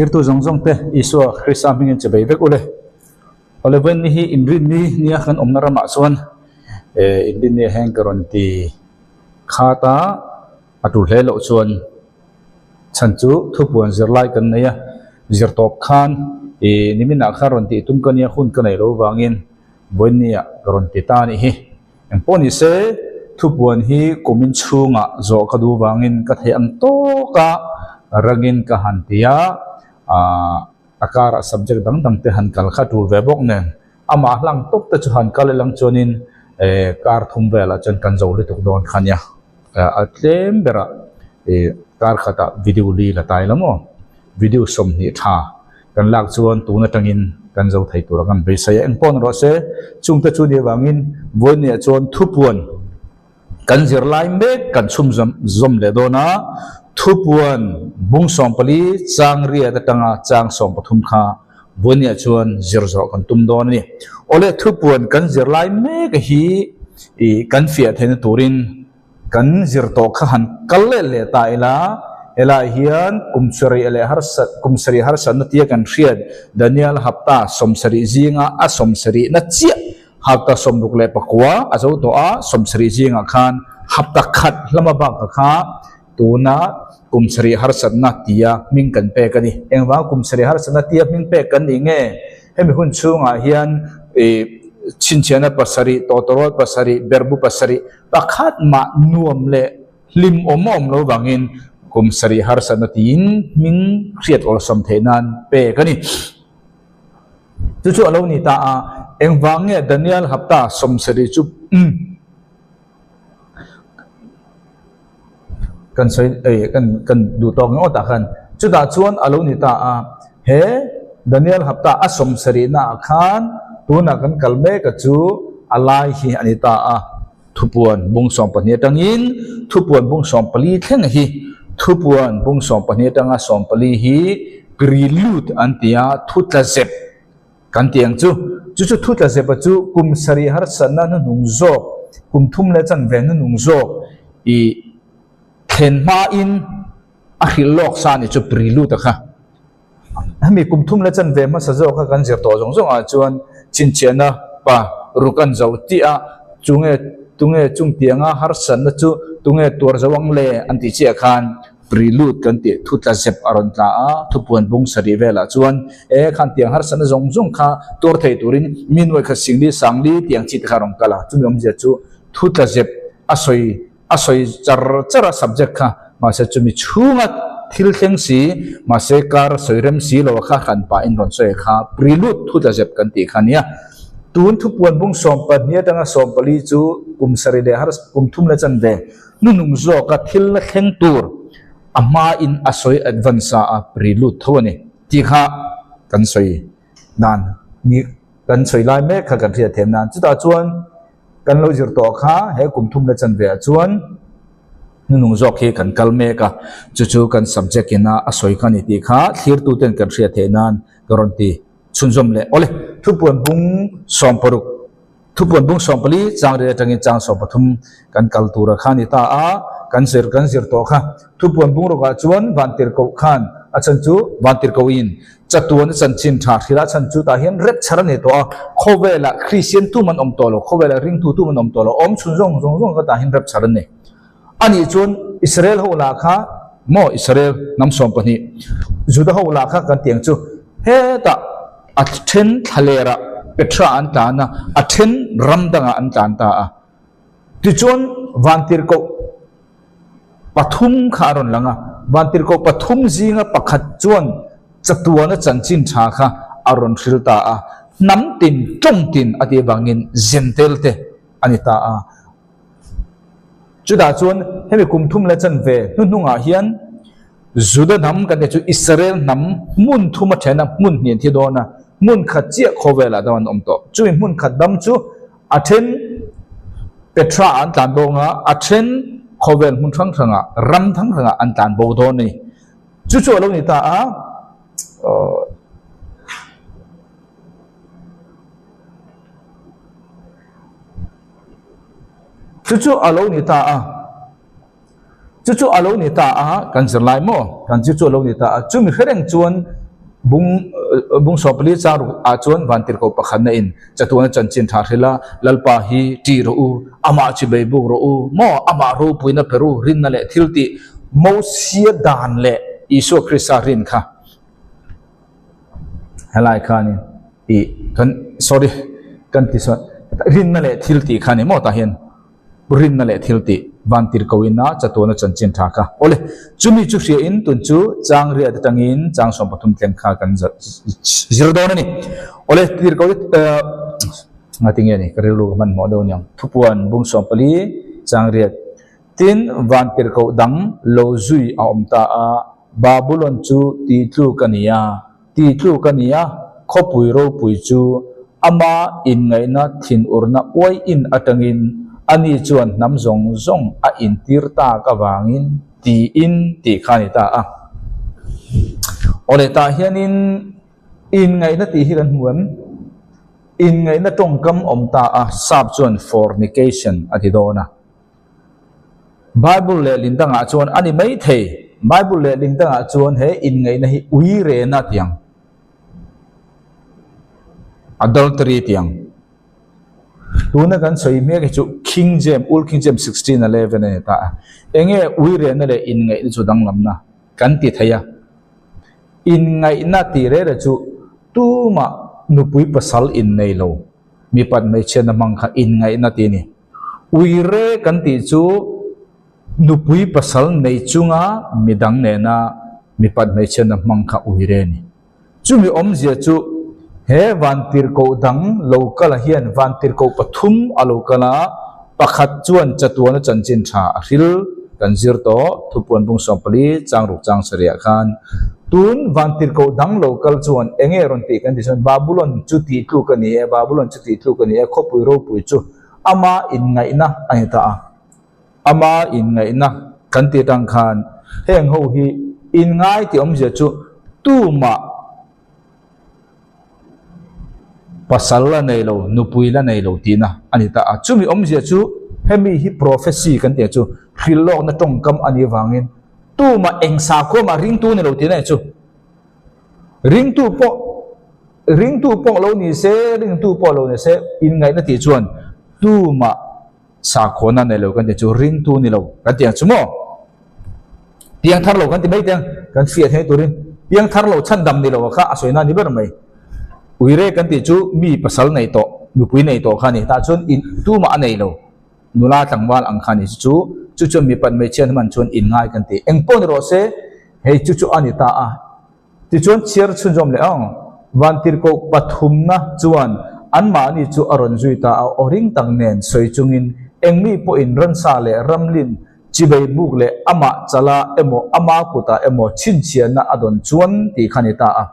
Thirtu zawng zawng te Isua Krista hmingin che bei vek ule. Awle vawiin ni hi inrinni nia kan awmna ramah chuan eh inrinni ah hian ka rawn ti khat a, a tur hle loh chuan chhan chu thupuan zirlai kan nei a, zirtawp khan ih niminah khan rawn tih tum ka nia hun ka neih loh vangin vawiin ni ah ka rawn ti ta a nih hi. Engpawh ni se, thupuan hi kumin chhungah zawh ka duh vangin ka theih ang tawk a, rangin ka han ti a, aah a karah subject dang dang te han kal kha tul ve bawk nen, amah hlang tawp te chu han kal ilang chuanin eh kar thum velah chuan kan zo lutuk dawn kha nia, a tlem berah ih kar khatah video li la tai la maw, video 20 tha Kan lak chuan tun atangin kan zo thei tur a kan beisei a, engpawh ni rawh se, chungte chu ni avangin vawinia chuan thupuan kan zirlai mek kan chhum zawm zawm leh dawn a, thupuan bung 14 chang riat atanga chang 13 kha vawinia chuan zir zawh kan tum dawn a ni. Awle thupuan kan zirlai mek hi ih kan fiah theihna turin Kan zir tawh kha han kal leh leh ta ila, helaiah hian kum sarih leh harsat kum sarih harsatna tia kan hriat Daniel hapta 70 zinga a 70na chiah hapta 69 a zo tawh a, 70 zingah khan hapta khat hlama bakah kha tuna kum sarih harsatna tia hming kan pek a ni. Engvanga kum sarih harsatna tia hming pek kan nih nge? Hemi hun chhungah hian ih chhinchhiahna pasarih, tawtawrawl pasarih, berhbu pasarih, Pakhat mah nuam leh hlim awm a awm lo vangin kum sarih harsatna tiin hming hriat awlsam theih nan pek a ni. Chu chu a lo ni ta a, engvang nge Daniel hapta 70 chu umm kan sawi ei kan kan duh tawk ngawt ah khan chutah chuan a lo ni ta a, he Daniel hapta a 70 naah khan tunah kan kal mek a chu a lai hi a ni ta a, thupuan bung 12 atangin thupuan bung 14 thleng hi thupuan bung 12 atanga 14 hi prelude an ti a, thu tla zep kan ti ang chu. Chu chu thu tla zepa chu kum sarih harsatna hnuhnung zawk, kum thum leh chanve hnuhnung zawk ih thlen hmain a hrilh lawk sa a ni chu prelude a kha. Hemi kum thum leh chanve hmasa zawk kha kan zir tawh zawng zawngah chuan chhinchhiahna pa ruk an zo tih a, chunge tunge chung tianga harsatna chu tunge tuar zo ang le an tih chiah khan prelude kan tih thu tla zep a rawn tla a, thupuan bung sarih velah chuan e khan tiang harsatna zawng zawng kha tuar thei turin mi nuai khat singli sangli tiang chi te kha a rawn kal a, chumi awmzia chu thu tla zep a sawi A sawi char char a subject kha, mahse chumi chhunga thil thleng si, mahse kar sawi rem si lo a kha hran pah in rawn sawi kha prelude thu tla zep kan tih kha nia. Tun thupuan bung 12 atanga 14 chu kum sarih leh har kum thum leh chanve hnuhnung zawka thil la thleng tur a hma in a sawi advance a a prelude tho a ni tih kha kan sawi dan ni kan sawi lai mek kha kan hriat thiam nan. Chutah chuan. Kan lo zir tawh kha he kum thum la chanve ah chuan hnunung zawk hi kan kal mek a, chu chu kan subject ina a sawi kha a ni tih kha thlirtu ten kan hriat theih nan ka rawn ti chhunzawm leh. Awle, thupuan bung 16, thupuan bung 14 chang riat atangin chang 13 kan kal tura kha a ni ta a, kan zir kan zir tawh kha. Thupuan bung rawkah chuan vantirhkoh khan a chan chu vantirhkohin Chatuan a chanchin tha hrilh a chhan chu tah hian rep chhar a nei tawh a, khawvelah Kristian tum an awm tawh lo, khawvelah ringtu tum an awm tawh lo, awm chhun zawng zawng zawng kha tah hian rep chhar an nei. A nih chuan Israel ho lah kha maw Israel hnam 12 Juda ho lah kha kan tih ang chu hetah a then thlalerah Petra an tlan a, a then ram dangah an tlan ta a. Tichuan vantirhkoh pathum kha a rawn lang a, vantirhkoh pathum zinga pakhat chuan chatuana chanchin tha kha a rawn hril ta a, hnam tin tawng tin a tih avangin zentel te a ni ta a. Chutah chuan hemi kum thum leh chanve hnuhnungah hian Juda hnam kan tih chu Israel hnam hmun thum a then a, hmun hnih an thi dawn a, hmun khat chiah khawvelah dam an awm tawh. Chumi hmun khat dam chu A then Petra an tlan bo anga, a then khawvel hmun hrang hrangah, ram hrang hrangah an tlan bo dawn a ni. Chu chu a lo ni ta a, chu chu a lo ni ta a, chu chu a lo ni ta a, kan zir lai maw? Kan chu chu a lo ni ta a, chumi hre reng chuan. Bung bung 14 chang ruk ah chuan vantirhkoh pakhatna in chatuana chanchin tha hril a, Lalpa hi ṭih rawh u, amah chi bei buk rawh u, maw amah ropuina pe ru, rinna leh thil tih Mosia dan leh Isua Krista rin kha helai khanin ih kan sorry kan ti sawn rinna leh thil tih kha ni maw tah hian. Rinna leh thiltih vantirhkoh ina chatuana chanchin tha kha. Awle, chumi chu hriain tun chu chang riat atangin chang 13 tleng kha kan zir dawn a ni. Awle, tirhkoh te ngati nge ni ka rilru ka hmanhmawh deuh aniang. Thupuan bung 14 chang riat. Tin, vantirhkoh dang lo zui a awm ta a, Babulon chu tihtluk a ni a, Tihtluk a ni a, khawpui ropui chu ama inngaihna thinurna uaiin atangin ani chuan hnam zawng zawng a intir tak avangin tiin tih kha a ni ta a. Awle tah hianin inngaihna tih hi kan hmu em? Inngaihna tawngkam awm ta a, sap chuan fornication a ti dawn a. Bible lehling dangah chuan a ni mai thei. Bible lehling dangah chuan he inngaihna hi ui rena tiang, adultery tiang. Tuna kan sawi mek hi chu King James, Old King James 1611 a ni ta a. Enge ui rena leh inngaihna chu danglamna kan ti thei a. Inngaihna tih reh reh chu tumah nupui pasal innei lo, mipat hmeichhiatna hmang kha inngaihna tih a ni. Uire kan tih chu nupui pasal nei chunga midang nena mipat hmeichhiatna hmang kha uire a ni. Chumi awmzia chu he vantirhkoh dang lo kala hian vantirhkoh pathum a lo kal a, pakhat chuan chatuana chanchin tha a hril kan zir tawh thupuan bung 14 chang ruk chang sarih ah khan tun vantirhkoh dang lo kal chuan enge rawn tih kan tih chuan Babulon chu tih tluk a ni e, Babulon chu tih tluk a ni e, khawpui ropui chu Ama inngaihna a ni ta a. Ama inngaihna kan tih atang khan heng ho hi inngai tih awmzia chu tumah pasal la nei lo, nupui la nei lo tihna a ni ta a. Chumi awmzia chu hemi hi prophecy kan tih chu hrilhlawkna tawngkam a nih avangin tumah eng sakhua mah ringtu ni lo tihna a ni chu. Ringtu pawh ringtu pawh lo ni se, ringtu pawh lo ni se, inngaihna tih chuan tumah sakhawnna nei lo kan tih chu ringtu ni lo kan tih ang chu maw? Piang thar lo kan ti mai teng, kan hriat theih turin piang thar lo chhandam ni lo kha a sawi na ni ber mai. Uire kan tih chu mi pasal nei tawh, nupui nei tawh kha a ni. Tah chuan in tumah a nei lo, nula tlangval ang kha a ni chu. Chu chuan mipat hmeichhia hman chuan inngai kan ti. Engpawh ni rawh se, Hei chu chu a ni ta a. Tichuan chhiar chhunzawm leh ang. Vantirhkoh pathumna chuan anmahni chu a rawn zui ta a, aw ring tak nen sawi chungin engmi pawhin ransa leh ramlin chibei buk leh amah chala emaw ama kutah emaw chhinchhiahna a dawn chuan tih kha a ni ta a.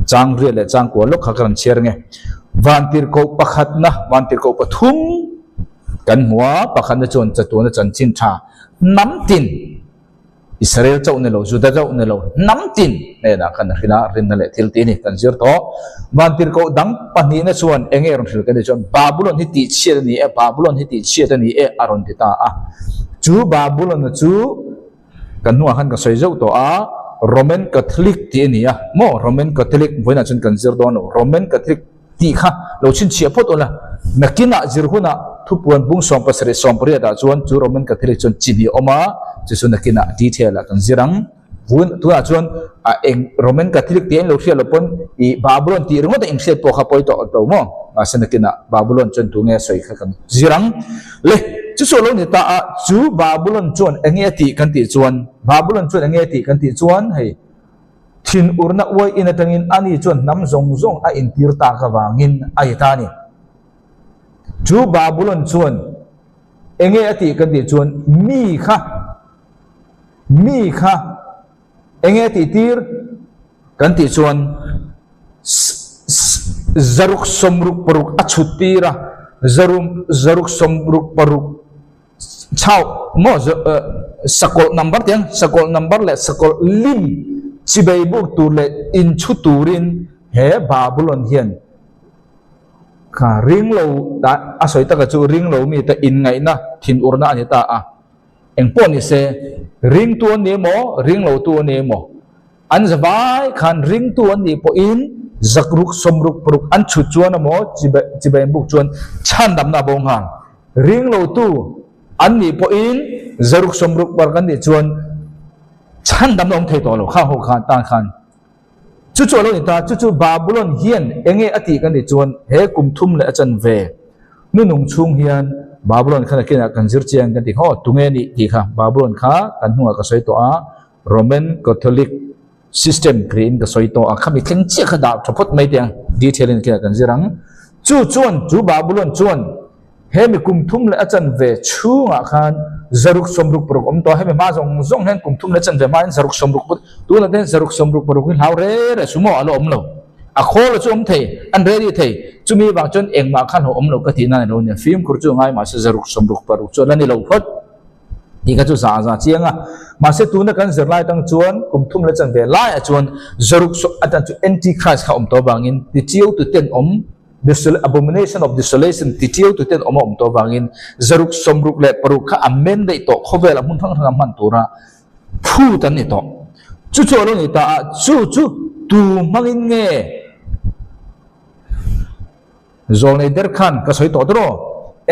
Chang riat leh chang kua lawk kha ka rawn chhiar nge. Vantirhkoh pakhatna, vantirhkoh pathum kan hmu a, pakhatna chuan chatuana chanchin tha hnam tin, Israel chauh ni lo, Juda chauh ni lo, hnam tin hnenah khan a hrilh a, rinna leh thil tih a ni kan zir tawh. Vantirhkoh dang pahnihna chuan eng nge a rawn hrilh kan tih chuan Babulon hi tihchhiat a ni e, Babulon hi tihchhiat a ni e a rawn ti ta a. Chu Babulon-a chu kan hnungah khan ka sawi zauh tawh a, Roman Catholic tih a ni a, maw Roman Catholic vawiinah chuan kan zir dawn lo, Roman Catholic tih kha lo chhinchhiah phawt ula, nakinah zir hunah thupuan bung 17 18 ah chuan chu Roman Catholic chuan chi hnih a awm a, chu chu nakinah detail ah kan zir ang. Vun tunah chuan a eng Roman Catholic tih a inlo hriat loh pawn ih Babylon tih ringawt a inhriat pawh kha pawi tawh lo maw? Mahse nakinah Babylon chuan tunge a sawi kha kan zir ang. Le chu chu a lo ni ta a, chu Babylon chuan enge a tih kan tih chuan Babylon chuan enge a tih kan tih chuan hei, Thinurna uai in atangin ani chuan hnam zawng zawng a intir tak avangin a i ta a ni. Chu Babulon chuan enge a tih kan tih chuan mi kha mi kha enge a tih tir kan tih chuan 166 a chhut tir a, 166. Chau maw sakawlh number tih ang, sakawlh number leh sakawlh lim chibei buk tur leh inchhu turin he Babulon hian kha ring lo ta a sawi taka chu ring lo mi te inngaihna thinurna a ni ta a. Engpawh ni se, ringtu an ni emaw, ring lo tu an ni emaw. An zavai khan ringtu an nih pawhin zakruk sawmruk paruk an chhut chuan emaw chibai an buk chuan chhandamna a bo nghal. Ring lotu an nih pawhin zaruk sawmruk paruk an nih chuan chhandamna awm thei tawh lo kha ho khan tan khan. Chu chu a lo ni ta, chu chu Babulon hian enge a tih kan nih chuan he kum thum leh a chanve nunung chhung hian Babulon khan a kinah kan zir chiang kan ti kha aw tunge nih tih kha Babulon kha kan hnungah ka sawi tawh a, Roman Catholic system kriin ka sawi tawh a, khami thleng chiah kha dah tha phawt mai teh ang, detail in kinah kan zir ang. Chu chuan chu Babulon chuan hemi kum thum leh a chanve chhungah khan zaruk sawmruk paruk awm tawh a, hemi hma zawng zawng hian kum thum leh chanve hma hian zaruk sawmruk paruk tunah te hian zaruk sawmruk paruk hi hlau re re su maw a la awm lo, a khawl a chu awm thei, an ready thei, chumi vang chuan engmah khan ho awm lo ka tih nan a lo nia, fimkhur chu a ngai mahse zaruk sawmruk paruk chu a la ni lo phawt. Tih kha chu za za chiang a. Mahse tuna kan zirlai atang chuan kum thum leh chanve laiah chuan zaruk saw atan chu Antichrist kha awm tawh avangin tichiau tu ten awm abomination of desolation tichiau tu ten awm a awm tawh avangin zaruk sawmruk leh paruk kha a men daih tawh khawvel a hmun hrang hrang a hman tura phut an ni tawh. Chu chu a lo ni ta a, chu chu tu hmangin nge Zawlnei der khan ka sawi tawh dawr aw.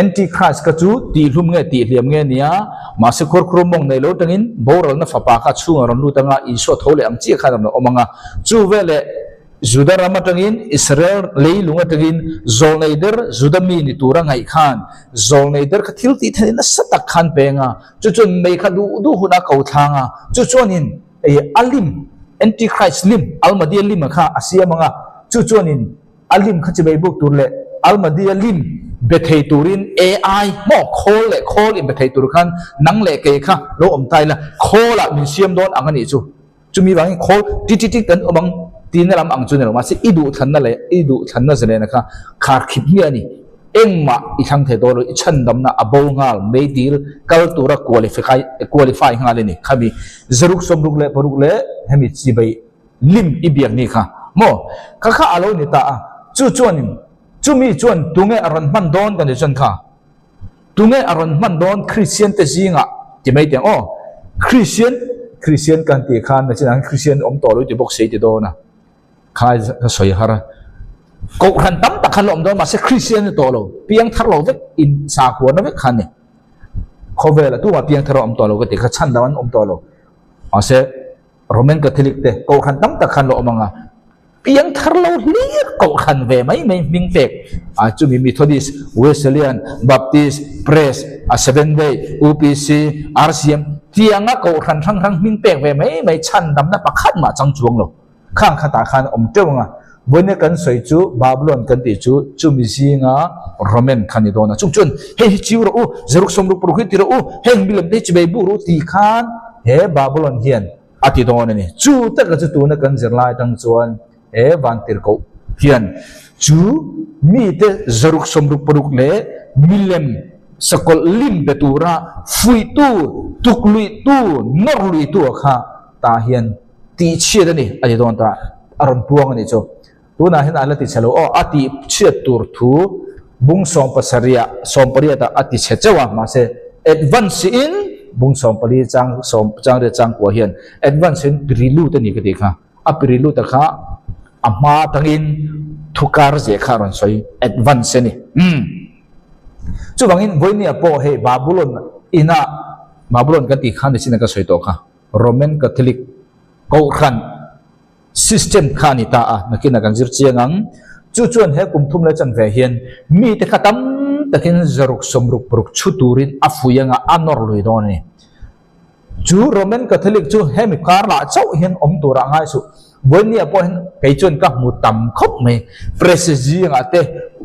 Antichrist ka chu tihhlum nge tihhliam nge nia, mahse khuarkhurum mawng nei lo tangin boralna fapa kha chhungah rawn lut anga Isua tho leh ang chiah khan rawn awm anga. Chu veleh Juda ram atangin Israel leilung atangin zawlnei der Juda mi ni tura ngaih khan zawlnei der kha thil tih theih nasa tak khan peng a, chu chuan mei kha duh duh hunah ko thlang a, chu chuanin a lim Antichrist lim Almadia lim a kha a siam anga, chu chuanin A lim kha chimei buk tur leh Almadia lim be thei turin AI maw khawl leh khawl in be thei tur khan nang leh kei kha lo awm ta ila khawl ah min siam dawn ang a nih chu. Chumi vangin khawl ti ti ti kan awm ang tihna lam ang chu ni lo mahse i duhthlanna leh i duhthlanna zalena kha khar khip hmiah a ni. Engmah i thlang thei dawn lo i chhandamna a bo nghal meidil kal tura qualify qualify nghal a ni. Khami zaruk sawmruk leh paruk leh hemi chibai Lim i biak ni kha maw? Kha kha a lo ni ta a, chu chuanin chumi chuan tunge a rawn hman dawn ka ni chuan kha tunge a rawn hman dawn Kristian te zingah ti mai teh ang aw. Kristian Kristian kan tih khan nachin ang Kristian awm tawh lo i ti bawk si i ti dawn a, kha ka sawi har a. Kohhran tam tak khan la awm dawn mahse Kristian ni tawh lo, piang thar lo vek in sakhuana vek kha a ni. Khawvela tumah piang thar a awm tawh lo ka ti kha chhan dang an awm tawh lo mahse Roman Catholic te kohhran tam tak khan lo awm ang a, piang thar lo hlir kohhran ve mai mai hming pek a chumi Methodist, Wesleyan, Baptist, Press, a Seventh Day, UPC, RCM tianga kohhran hrang hrang hming pek ve mai mai chhandamna pakhat mah chang chuang lo khang khatah khan awm teuh ang a. Vawiin kan sawi chu Babylon kan tih chu chumi zinga Roman kha ni dawn a, chung chuan hei hi chiu rawh u, Zaruk sawmruk paruk hi ti rawh u, heng milem te hi chibei buk rawh u tih khan he Babylon hian a ti dawn a ni. Chu taka chu tuna kan zirlai atang chuan he vantirhkoh hian chu mite zaruk sawmruk paruk leh milem sakawlh lim pe tura fuihtu, tukluihtu, nawrluihtu a kha tah hian tihchhiat a ni a ti dawn ta a rawn puang a nih chu. Tunah hian a la tichhe lo aw, a tihchhiat tur thu bung sawmpasarih sawmpariat ah a tichhe chauh a, mahse advance in bung sawmpali chang sawm changriat changkua hian advance in prelude a ni ka tih kha, a prelude a kha a hma atangin thu kar zeh kha a rawn sawi advance a ni. Umm. Chuvangin vawinia pawh hei Babulon inah Babulon kan tih khan nichin a ka sawi tawh kha. Roman Catholic Kohhran system kha a ni ta a, nakinah kan zir chiang ang. Chu chuan he kum thum leh chanve hian mite kha tam takin zaruk sawmruk paruk chhu turin a fui anga a nawr lui dawn a ni. Chu Roman Catholic chu hemi kar lah chauh hian awm turah ngai suh. Vawinia pawh hian kei chuan ka hmu tam khawp mai. Press zingah te,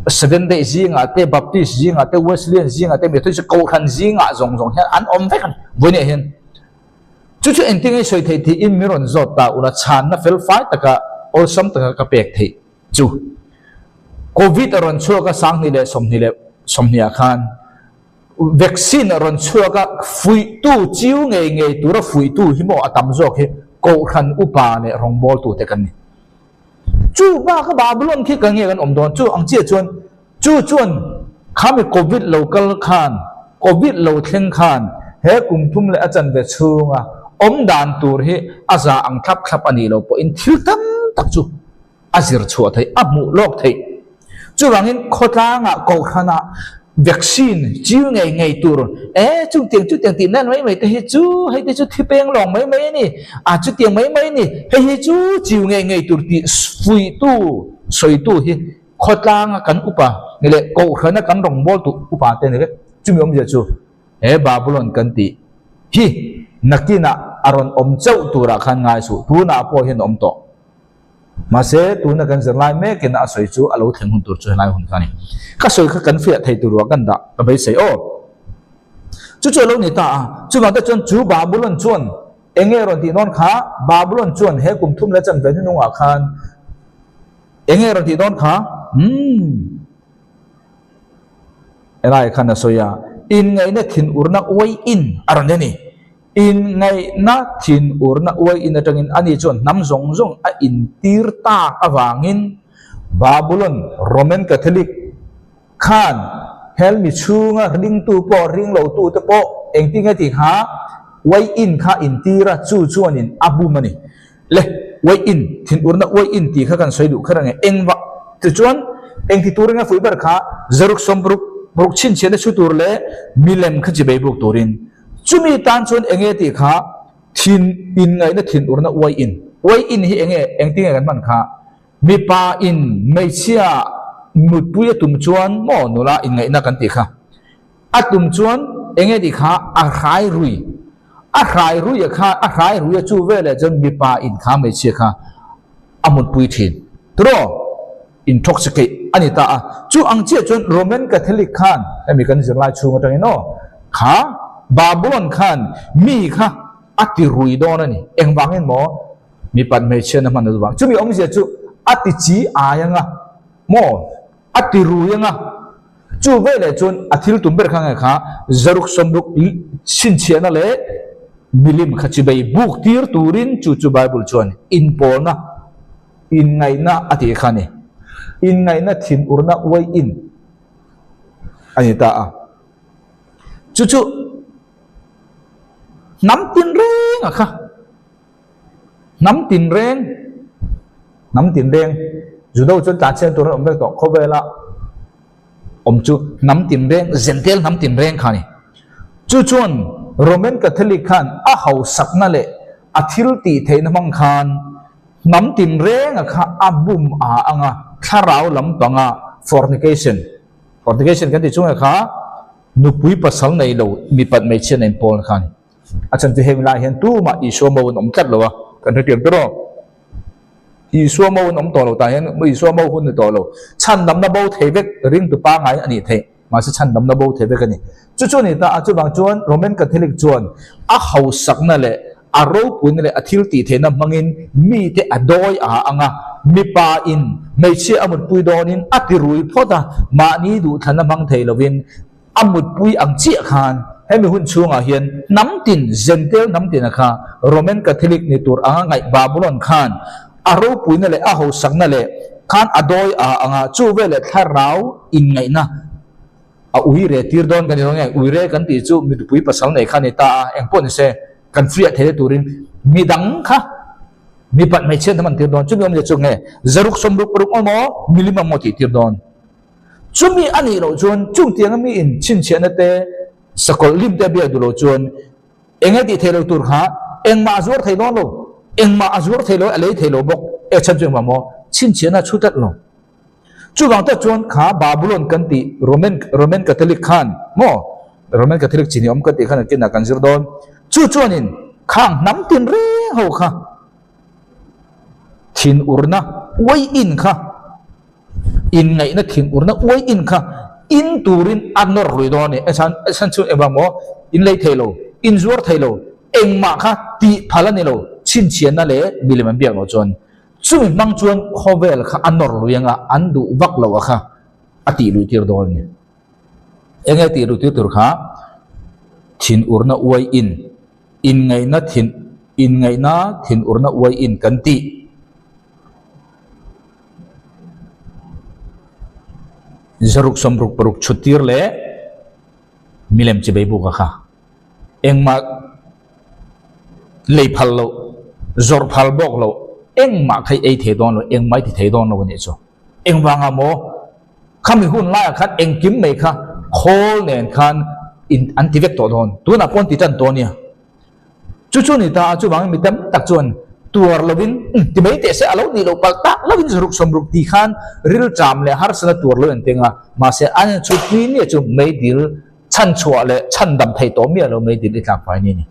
Seventh Day zingah te, Baptist zingah te, Wesleyan zingah te, Methodist Kohhran zingah zawng zawng hian an awm vek a ni vawinia hian. Chu chu engtin nge sawi theih tiin min rawn zawt ta ula chhanna fel fai taka awlsam taka ka pek theih chu. Covid a rawn chhuak a sanghnih leh sawmhnih leh sawmhnih ah khan vaccine a rawn chhuak a fuihtu chiu ngei ngei tura fuihtu hi maw a tam zawk hi Kohhran upa leh rawngbawltu te kan ni. Chu bak a Babylon khi ka nge kan awm dawn chu ang chiah chuan Chu chuan khami Covid lo kal khan, Covid lo thleng khan he kum thum leh a chanve chhunga Awm dan tur hi a za ang thlap thlap a nih loh pawhin thil tam tak chu a zir chhuah theih, a hmuh lawk theih. Chuvangin khawtlangah kohhranah vaccine chiu ngei ngei tur, e chutiang chutiang tih nan mai mai te hi chu hei te chu thi peng lawng mai mai a ni, a chutiang mai mai a ni, hei hi chu chiu ngei ngei tur tih fuihtu, sawitu hi khawtlanga kan upa leh kohhrana kan rawngbawltu upa te a ni vek. Chumi awmzia chu he Babylon kan tih hi nakinah a rawn awm chauh turah khan ngai suh, tunah pawh hian a awm tawh. Mahse, tuna kan zir lai mekin a sawi chu a lo thleng hun tur chu helai hun kha a ni. Ka sawi kha kan fiah thei tur ruah kan dah ka beisei aw. Chu chu a lo ni ta a, chuvang te chuan chu Babulon chuan eng nge rawn tih dawn kha? Babulon chuan he kum thum leh chanve hnuhnungah khan eng nge rawn tih dawn kha? Umm. Helai khan a sawi a, inngaihna thinurna uaiin a rawn en i. Inngaihna thinurna uai in atangin ani chuan hnam zawng zawng a intir tak avangin Babulon Roman Catholic khan helmi chhunga ringtu pawh ringlotu te pawh engtin nge tih kha uai in kha intir a, chu chuanin a bum a ni. Le, uai in, thinurna uai in tih kha kan sawi duh kher ange. Engvah tichuan engti tur enge fuih ber kha zaruk sawmparuk paruk chhinchhiahna chhu tur leh milem kha chi bei buk turin. Chumi tan chuan enge tih kha thin in ngaihna thin urna uai in. Uai in hi enge engtin nge kan hman kha? Mipa in hmeichhia mutpui a tum chuan maw nula in ngaihna kan tih kha. A tum chuan enge tih kha a hrai rui. A hrai rui a kha a hrai rui a chu veleh chuan mipa in kha hmeichhia kha a mutpui thin. Tiraw? Intoxicate a ni ta a. Chu ang chiah chuan Roman Catholic khan, hemi kan zirlai chhung atangin aw, kha Babylon khan mi kha a ti rui dawn a ni. Engvangin maw? Mipat hmeichhiatna hman a duh vang. Chumi awmzia chu a ti chi ai anga maw? A ti rui anga. Chu veleh chuan a thil tum ber kha nge kha zaruk sawmruk chhinchhiahna leh milim kha chibei buk tir turin chu chu Bible chuan inpawlna Inngaihna a tih kha a ni. Inngaihna thinurna uai in a ni ta a. Chu chu hnam tinreng a kha. Hnam tinreng, hnam tinreng, Judo chuan tlanchhiat tur an awm vek tawh khawvela awm chu hnam tinreng, Gentile hnam tinreng kha a ni. Chu chuan Roman Catholic khan a hausakna leh a thil tih theihna hmang khan Hnam tinrenga kha a bum a anga thlarau lampanga fornication, fornication kan tih chunga kha nupui pasal nei lo mipat hmeichhia nei pawl kha a ni. A chhan chu hemi lai hian tumah Isua mo an awm tlat lo a, kan hrethiam tawh rawh. Isua mo an awm tawh lo tah hian Isua mo hun ni tawh lo. Chhandamna bo thei vek ringtu pangngai a nih theih. Mahse chhandamna bo thei vek a ni. Chu chu a ni ta a, chuvang chuan Roman Catholic chuan a hausakna leh a ropuina leh a thil tih theihna hmangin mite a dawi a ang a, mipa in hmeichhia a mutpui dawnin a ti rui phawt a, mahni duhthlanna hmang thei lovin a mutpui ang chiah khan hemi hun chhungah hian hnam tin, Gentile hnam tina kha Roman Catholic ni tur anga ngaih Babulon khan a ropuina leh a hausakna leh khan a dawi a ang a, chu veleh thlarau inngaihna a ui re tir dawn kan ni dawn nge, ui re kan tih chu midupui pasal nei kha a ni ta a, engpawh ni se kan fiah thei turin midang kha mipat hmeichhia an hman tir dawn, chumi awmzia chu nge zaruk sawmruk paruk emaw milim emaw tih tir dawn, chumi a nih loh chuan chungtianga mi in chhinchhiahna te sakawlh lim te a biak duh loh chuan. Eng nge tih theih loh tur kha engmah a zuar thei dawn lo, engmah a zuar thei lo, a lei thei lo bawk. E chhan chu engmah maw? Chhinchhiahna a chhu tlat lo. Chuvang tak chuan kha Babulon kan tih Roman Roman Catholic khan maw Roman Catholic chi ni awm kan tih khan kinah kan zir dawn. Chu chuanin khang hnam tin reng ho kha thinurna uai in kha Inngaihna thinurna uai in kha in turin a nawr lui dawn a ni. E chhan e chhan chu engvang maw? In lei thei lo, in zuar thei lo, engmah kha tih phal a ni lo, chhinchhiahna leh milim an biak loh chuan. Chumi hmang chuan khawvel kha a nawr lui anga an duh vak loh a kha a tih luih tir dawn a ni. Enge tih luih tir tur kha thinurna uai in, inngaihna thin inngaihna thinurna uai in kan tih. Zaruk sawmruk paruk chhut tir leh milem chi bei buk a kha. Engmah Lei phal loh, zawrh phal bawk loh, engmah kha i ei thei dawn lo, engmah i ti thei dawn lo a nih chu. Engvanga maw? Khami hun laiah khan engkim mai kha khawl nen khan in an ti vek tawh dawn. Tunah pawh an ti tan tawh a nia. Chu chu a ni ta a, chuvangin mi tam tak chuan tuar lovin umm ti mai teh se a lo nih loh palh tak lovin zaruk sawmruk ti khan rilṭam leh harsana tuar lo en teng a, mahse an inchhutpui nia chu meidil chhanchhuah leh chhandam thei tawh miah lo meidil i tlak fai ni a ni.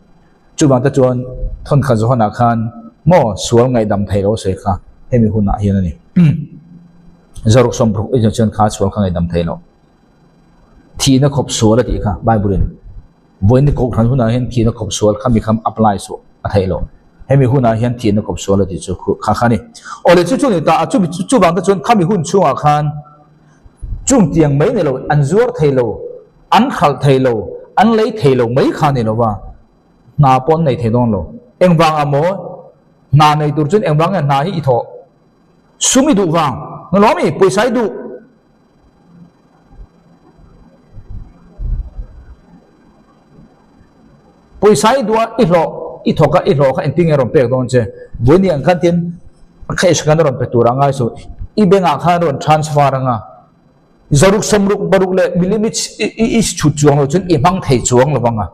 Chuvang te chuan thawnkhat Johana khan maw sual ngaihdam thei lo sawi kha hemi hunah hian a ni. Zaruk sawmruk i chuan kha sual kha ngaihdam thei lo. Thihna khawp sual a tih kha Bible in vawiin kohhran hunah hian thihna khawp sual kha mi kham apply suh a theih lo. Hemi hunah hian thihna khawp sual a tih chu kha kha a ni. Awle chu chu ni ta a chumi chuvang te chuan khami hun chhungah khan chung tiang mai ni lo an zuar thei lo an khalh thei lo an lei thei lo mai kha a ni lo va. Hna pawh an nei thei dawn lo. Engvangah maw? Hna nei tur chuan engvang nge hna hi i thawh? Sum i duh vang. Na lawm i, pawisa i duh. Pawisa i duh a, i hlawh, i thawk a, i hlawh kha engtin nge rawn pek dawn che? Vawiin ang khan tin cash khan a rawn pe tur a ngai suh. I bank ah khan a rawn transfer anga. Zaruk sawmruk paruk leh milim i i chhut chuang lo chuan i hmang thei chuang lo vang a.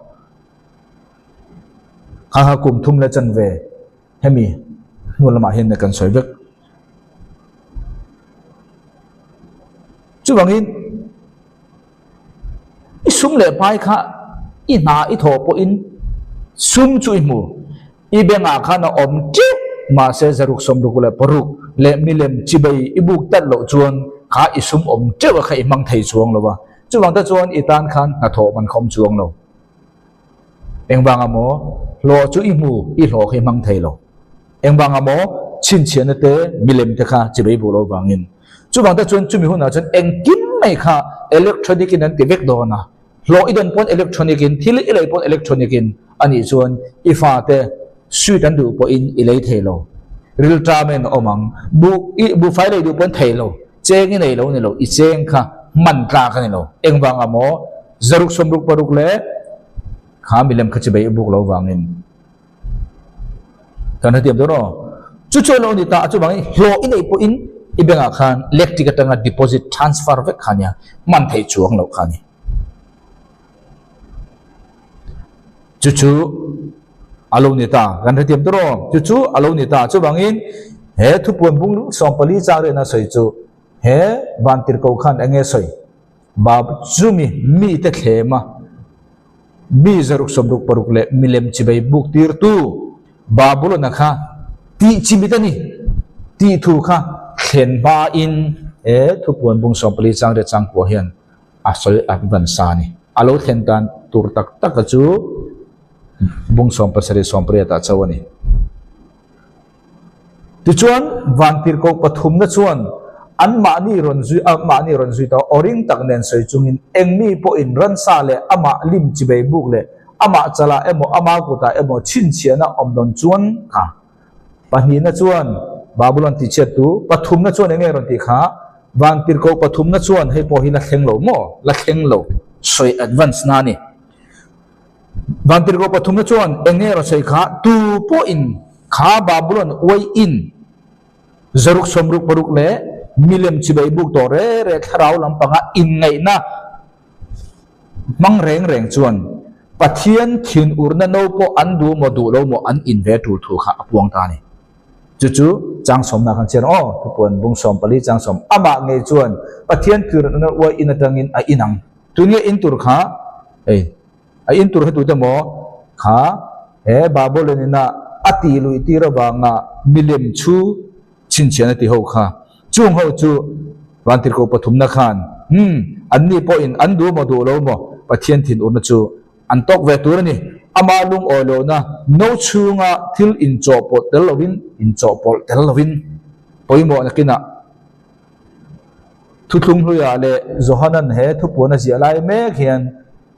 Kha kha kum thum leh chanve hemi hnu lamah hian kan sawi vek. Chuvangin i sum leh pai kha i hna i thawh pawhin sum chu i hmu. I bengah khan a awm teuh mahse zaruk sawmruk leh paruk leh milem chibei i buk tat loh chuan kha i sum awm teuh a kha i hmang thei chuang lo a. Chuvang te chuan i tan khan hnathawh man khawm chuang lo. Engvanga maw hlawh chu i hmu i hlawh kha i hmang thei lo. Engvanga maw chhinchhiahna te milem te kha chibei buk lo vangin. Chuvang te chuan chumi hunah chuan engkim mai kha electronic in an ti vek dawn a. Hlawh i dawn pawn electronic in, thil i lei pawn electronic in a nih chuan i fate suit an duh pawhin i lei thei lo. Rilṭamen a awm ang. Buh i buhfai lei duh pawn thei lo. Cheng i nei lo ni lo, i cheng kha hman tlak a ni lo. Engvanga maw? Zaruk sawmruk paruk leh kha milem kha chibei i buk lo vangin. Kan hrethiam dawn aw. Chu chu a lo ni ta a, chuvangin hlawh i neih pawhin i bank ah khan electric atanga deposit transfer vek kha nia, hman theih chuang loh kha a ni. Chu chu a lo ni ta, kan hrethiam dawn aw. Chu chu a lo ni ta, chuvangin he thupuan bung 14 chang riahna sawi chu he vantirhkoh khan eng nge sawi? Bab chumi mite thlema mi 166 leh milem chibei buk tirtu Babulon-a kha tih chimit a ni tih thu kha thlen hmain he thupuan bung 14 chang riat chang kua hian a sawi a van sa a ni. A lo thlen tan tur tak taka chu bung 17 18 ah chauh a ni. Tichuan, vantirhkoh pathumna chuan anmahni rawn zui a, mahni rawn zui ta, aw ring tak nen sawi chungin, Engmi pawhin ransa leh amah lim chibei buk leh amah chalah emaw ama kutah emaw chhinchhiahna awm dawn chuan kha. Pahnihna chuan Babulon tichhiattu pathumna chuan enge rawn tih kha? Vantirhkoh pathumna chuan hei pawh hi la thleng lo maw? La thleng lo. Sawi advance na a ni. Vantirhkoh pathumna chuan eng nge rawn sawi kha? Tu pawhin kha Babulon uai in zaruk 66 leh milem chibei buk tawh re re thlarau lampanga inngaihna hmang reng reng chuan Pathian thinurna no pawh an duh maw duh lo maw an in ve tul thu kha a puang ta a ni. Chu chu chang sawmna khan chian aw, thupuan bung 14 chang sawm amah ngei chuan Pathian thinurna uai in atangin a inang. Tunge in tur kha? Hei, a in tur hetu te maw kha he Babylon ina a tih luih tir avanga milem chhu chhinchhian a ti ho kha. Chung ho chu Vantirhkoh pathumna khan, Umm, anni pawhin an duh maw duh lo maw Pathian thinurna chu an tawk ve tur a ni. Ama lungawi lohna no chhunga thil inchawhpawlh tel lovin inchawhpawlh tel lovin pawimawh nakinah Thuthlung hluiah leh Johanan he thupuan a ziah lai mek hian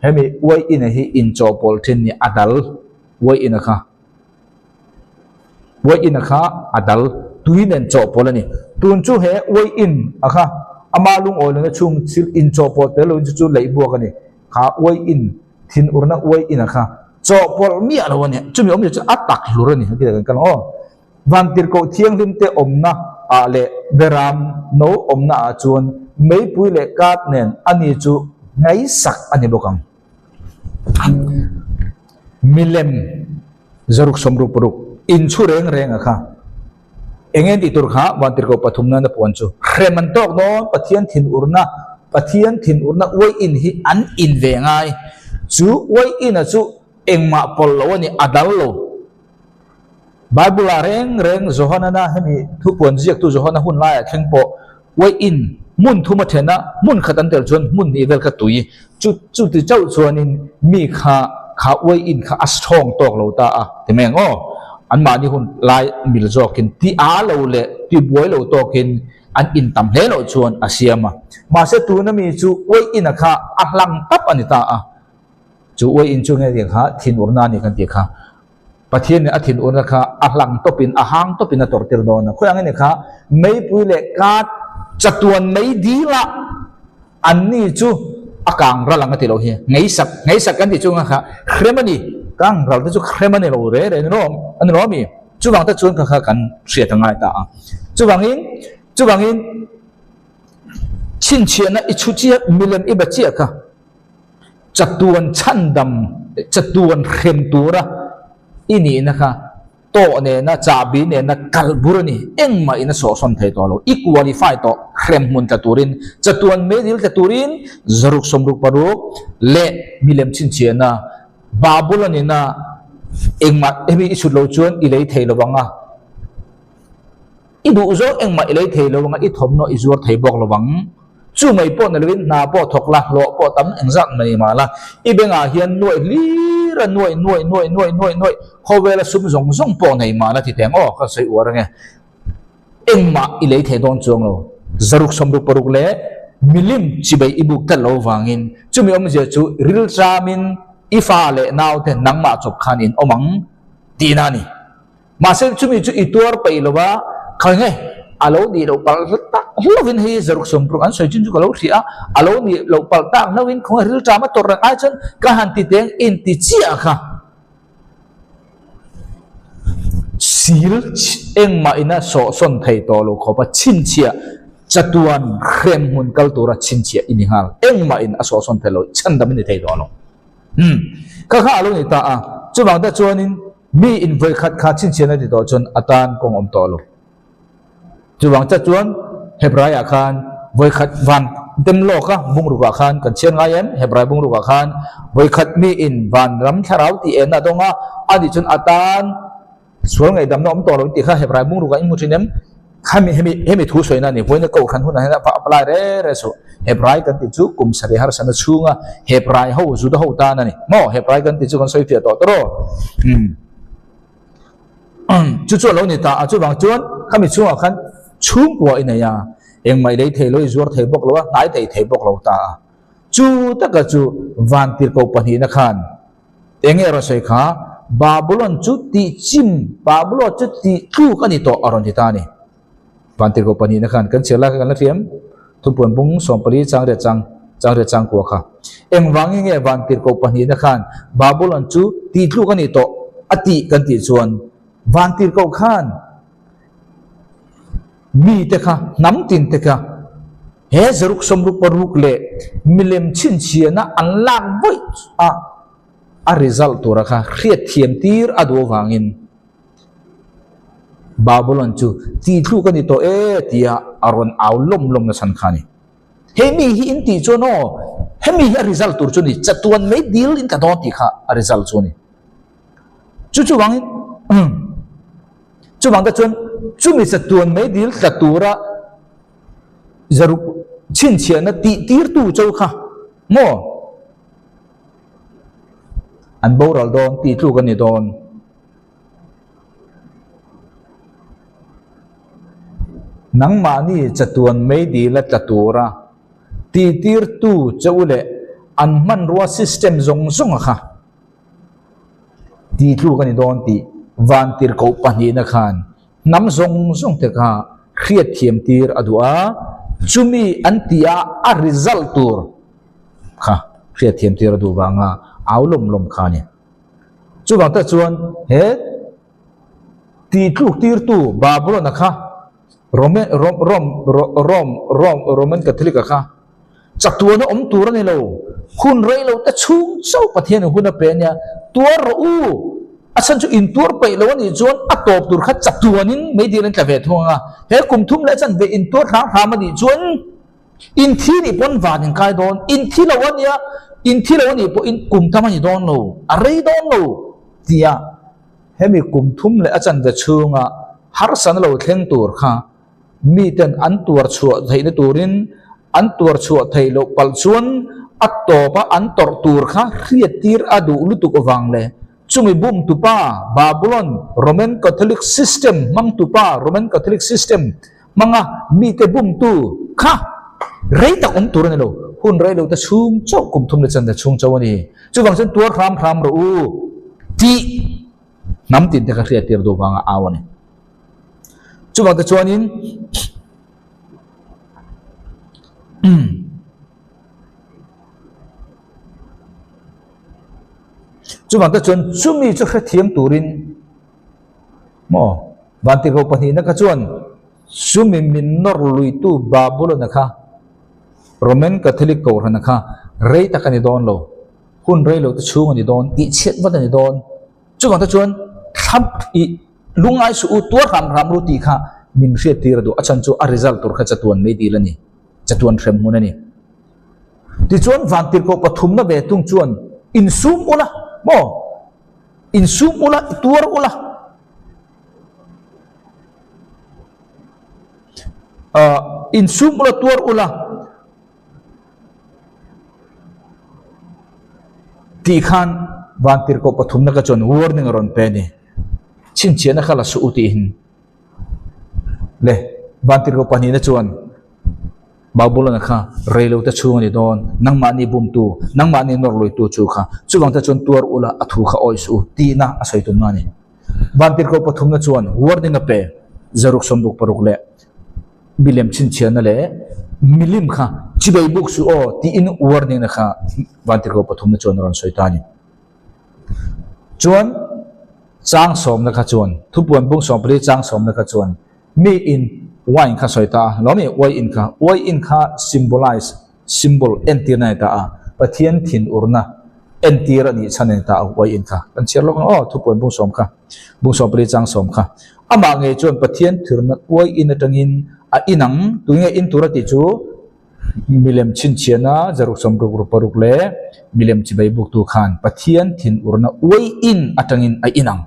hemi uai ina hi inchawhpawlh thin ni a dal uai ina kha uai ina kha a dal tui nen chawhpawlh a ni. Tun chu he uai in a kha ama lungawi lohna chhung thil inchawhpawlh tel loin chu chu leih buak a ni. Kha uai in thinurna uai ina kha. Chawhpawlh miah lo a ni. Chumi awmzia chu a tak hlur a ni. Heti kan kal ang aw. Vantirhkoh thianghlim te awmna ah leh beram no awmna ah chuan meipui leh kat nen a ni chu ngaihsak a ni bawk ang. Milem zaruk sawmruk paruk inchhu reng reng a kha. Eng nge tih tur kha Vantirhkoh pathum nana puan chu hrem an tawk dawn, Pathian thinurna, Pathian thinurna uai in hi an in ve ngai. Chu uai ina chu engmah pawlh lo a ni, a dal lo. Bible ah reng reng Johana hemi thupuan ziaktu Johana hun laiah thleng pawh uai in hmun thum a then a, hmun khat an tel chuan hmun hnih vel kha tui. Chu chuti chauh chuanin mi kha kha uai in kha a strong tawk lo ta a ti mai ang aw. Anmahni hun lai mil zawkin ti a lo leh ti buai lo tawkin an in tam hle loh chuan a siam a. Mahse tuna mi chu uai in a kha a hlang tap a ni ta a. Chu uai in chu nge kha thinurna a ni kan tih kha. Pathian nih a thinurna kha a hlang tawpin a hang tawpin a tawrh tir dawn a. Khawi ang in kha meipui leh kat chatuan mei dil a an ni chu a kang ral ang a ti lo hi. Ngeisak, ngeisak kan tih chu kha hrem a ni. Kang ral te chu hrem a ni lo re re a ni lo a ni lo ami? Chuvang te chuan kha kha kan hriat a ngai ta a. Chuvangin, chuvangin chhinchhiahna i chhu chiah milem i ba chiah kha. Chatuan chhandam, chatuan hrem tura i nihna kha tawh nena, chahbi nena kal bur a ni. Engmah in a sawhsawn thei tawh lo. I qualify tawh hrem hmun tla turin, chatuan meidil tla turin zaruk sawmruk paruk leh milem chhinchhiahna Babul a nihna engmah hemi i chhut lo chuan i lei thei lo ang a. I duh zawng engmah i lei thei lo ang a, i thawmhnaw i zuar thei bawk lo ang. Chu mai pawh ni lovin hna pawh thawk la, hlawh pawh tam engzat mai mah la, i bengah hian nuaih hlir a, nuaih nuaih nuaih nuaih nuaih nuaih khawvela sum zawng zawng pawh nei mah la ti teng aw, ka sawi uar ange. Engmah i lei thei dawn chuang lo. Zaruk sawmruk paruk leh milim chibei i buk tlat lo vangin chumi awmzia chu rilchamin i fa leh naute nangmah chawp khan in awm ang tihna a ni. Mahse chumi chu i tuar peih lo va, khawi nge a lo nih loh palh tak hlauhin hei zaruk sawmpruk an sawi chin chu ka lo hria a, a lo nih loh palh tak hlauhin khawnge rilṭam a tawrh reng ai chuan ka han ti teng in ti chiah kha sil engmah ina sawhsawn thei tawh lo khawp a chhinchhiah chatuan hrem hmun kal tura chhinchhiah i ni nghal engmah in a sawhsawn thei lo chhandam i ni thei tawh lo. Umm kha kha a lo ni ta a, chuvang te chuanin Mi in vawikhat kha chhinchhian a ti tawh chuan a tan kawng awm tawh lo. Chuvang chat chuan Hebrai ah khan vawikhat van dem lawk a bungruk ah khan kan chhiar ngai em? Hebrai bungruk ah khan vawikhat mi in van ram thlarau tih enna a dawng a, a nih chuan a tan sual ngaihdamna awm tawh lo tih kha Hebrai bungruk ah in hmu thin em? Khami hemi hemi thu sawina a ni. Vawiina kohhran hunah hian a apply re re suh. Hebrai kan tih chu kum sarih harsatna chhunga Hebrai ho, Juda ho tan a ni. Maw? Hebrai kan tih chu kan sawi fiah tawh tawh rawh. Umm. Chu chu a lo ni ta a, chuvang chuan khami chhungah khan chhungkua i nei a, engmah i lei thei lo, i zuar thei bawk lo a, hnai thei thei bawk lo ta a. Chu taka chu vantirhkoh pahnihna khan Eng nge a rawn sawi kha? Babulon chu tih chim, Babulon chu tih tluk a ni tawh a rawn ti ta a ni. Vantirhkoh pahnihna khan kan chhiar lai kha kan la hriam, Thupuan bung sawmpali changriat chang, changriat changkua kha. Engvangin nge Vantirhkoh pahnihna khan Babulon chu tih tluk a ni tawh a tih kan tih chuan Vantirhkoh khan mite kha, hnam tinte kha he zaruk sawmruk paruk leh milem chhinchhiahna an lak vawi a, a result tura kha hriatthiam tir a duh avangin Babulon chu tihthluk a ni tawh e tia a rawn au lawm lawm na chhan kha a ni. Hei mi hi in tih chuan aw, hemi hi a result tur chu a ni, chatuan mai dil in tla dawn tih kha a result chu a ni. Chu chuvangin chuvang te chuan chumi chatuan mai dil tla tura zaruk chhinchhiahna tih tirtu cho kha maw an boral dawn tih tluk a ni dawn. Nangmahni chatuan mai dila tla tura tih tirtu che u leh an hmanrua system zawng zawnga kha Tih tluk a ni dawn tih Vantirhkoh pahnihna khan hnam zawng zawng te kha hriatthiam tir a duh a, chumi an tih a a result tur kha hriatthiam tir a duh vanga au lawm lawm kha a ni. Chuvang tak chuan he tihtluk tirtu Babylon-a kha Rome Rom Rom Rom Rom Roman Catholic-a kha chatuana awm tur a ni lo. Hun rei lo te chhung chauh Pathianin hun a pe a nia. Tuar rawh u! A chhan chu intuar peih lo a nih chuan a tawp tur kha chatuanin meidil an tla ve thung ang a. He kum thum leh chan ve intuar hrang hram a nih chuan inthi nih pawn van in kai dawn. Inthi lo a nia, inthi lo a nih pawhin kum tam a ni dawn lo, a rei dawn lo tia hemi kum thum leh a chanve chhunga harsatna lo thleng tur kha miten an tuar chhuah theihna turin an tuar chhuah theih loh palh chuan a tawpa an tawrh tur kha hriattir a duh lutuk avang leh chumi bum tupa Babylon Roman Catholic system hmang tupa Roman Catholic system hmanga mite bumtu kha rei tak awm tur a ni lo, hun rei lo te chhung chauh kum thum leh chan te chhung chauh a ni. Chuvang chuan tuar hram hram rawh u tih hnam tin te kha hriattir duh vanga au a ni. Chuvang te chuanin chuvang te chuan chumi chu hrethiam turin maw Vantirhkoh pahnihna kha chuan chumi min nawr luitu Babulon-a kha Roman Catholic Kohhrana kha rei tak a ni dawn lo, hun rei lo te chhung a ni dawn, tihchhiat vat a ni dawn. Chuvang te chuan thlam i lungngai suh u, tuar hram hram ru tih kha min hriat tir a duh. A chhan chu a result tur kha chatuan mai dil a ni, chatuan hrem hmun a ni. Tichuan Vantirhkoh pathumna ve tung chuan insum ula maw? Insum ula, i tuar ula. Insum ula, tuar ula. Tih khan Vantirhkoh pathumna ka chuan warning a rawn pe a ni. Chhinchhiahna kha la suh u tihin le Vantirhkoh pahnihna chuan Babulon-a kha reilote chhung a ni dawn, nangmahni bumtu, nangmahni nawr luitu chu kha chuvang te chuan tuar ula a thu kha awi suh u tihna a sawi tumna a ni. Vantirhkoh pathumna chuan warning a pe, Zaruk 66 leh Milem chhinchhiahna leh milim kha chibei buk suh aw tiin warning-na kha Vantirhkoh pathumna chuan a rawn sawi ta a ni. Chuan chang sawmna kha chuan, thupuan bung 14 chang sawmna kha chuan mi in wine kha sawi ta a, lo mi wine kha, wine kha symbolize, symbol, entirna a ni ta a, Pathian thinurna entir a nih chhan a ni ta a wine kha. Kan chhiar lawk ang aw thupuan bung sawm kha. Bung 14 chang sawm kha. Amah ngei chuan Pathian thirna uai in atangin a in ang, tunge in tur a tih chu milem chhinchhiahna zaruk 60 ruk paruk leh milem chibai buktu khan Pathian thinurna uai in atangin a in ang.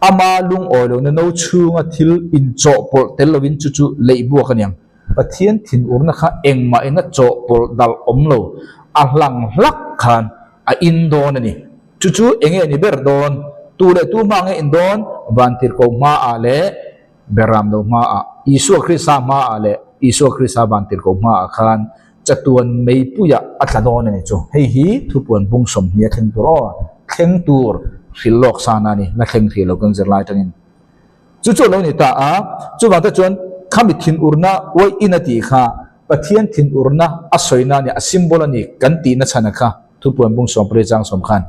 Ama lungawi lohna no chhunga thil inchawhpawlh tel lovin chu chu leih buak a niang. Pathian thinurna kha engmah ina chawhpawlh dalh awm lo, a hlang hlak khan a in dawn a ni. Chu chu enge ni ber dawn? Tu leh tu hma nge in dawn? Vantirhkoh hmaah leh Beramno hmaah, Isua Krista hmaah leh Isua Krista Vantirhkoh hmaah khan chatuan meipuiah a tla dawn a ni chu. Hei hi thupuan bung 20 a thleng tur aw, thleng tur hrilh lawk sana a ni, la thleng hrih lo kan zirlai atangin. Chu chu a lo ni ta a, chuvang te chuan khami thinurna uaih in a tih kha Pathian thinurna a sawina a ni, a symbol a ni kan tihna chhan a kha thupuan bung 14 chang sawm khan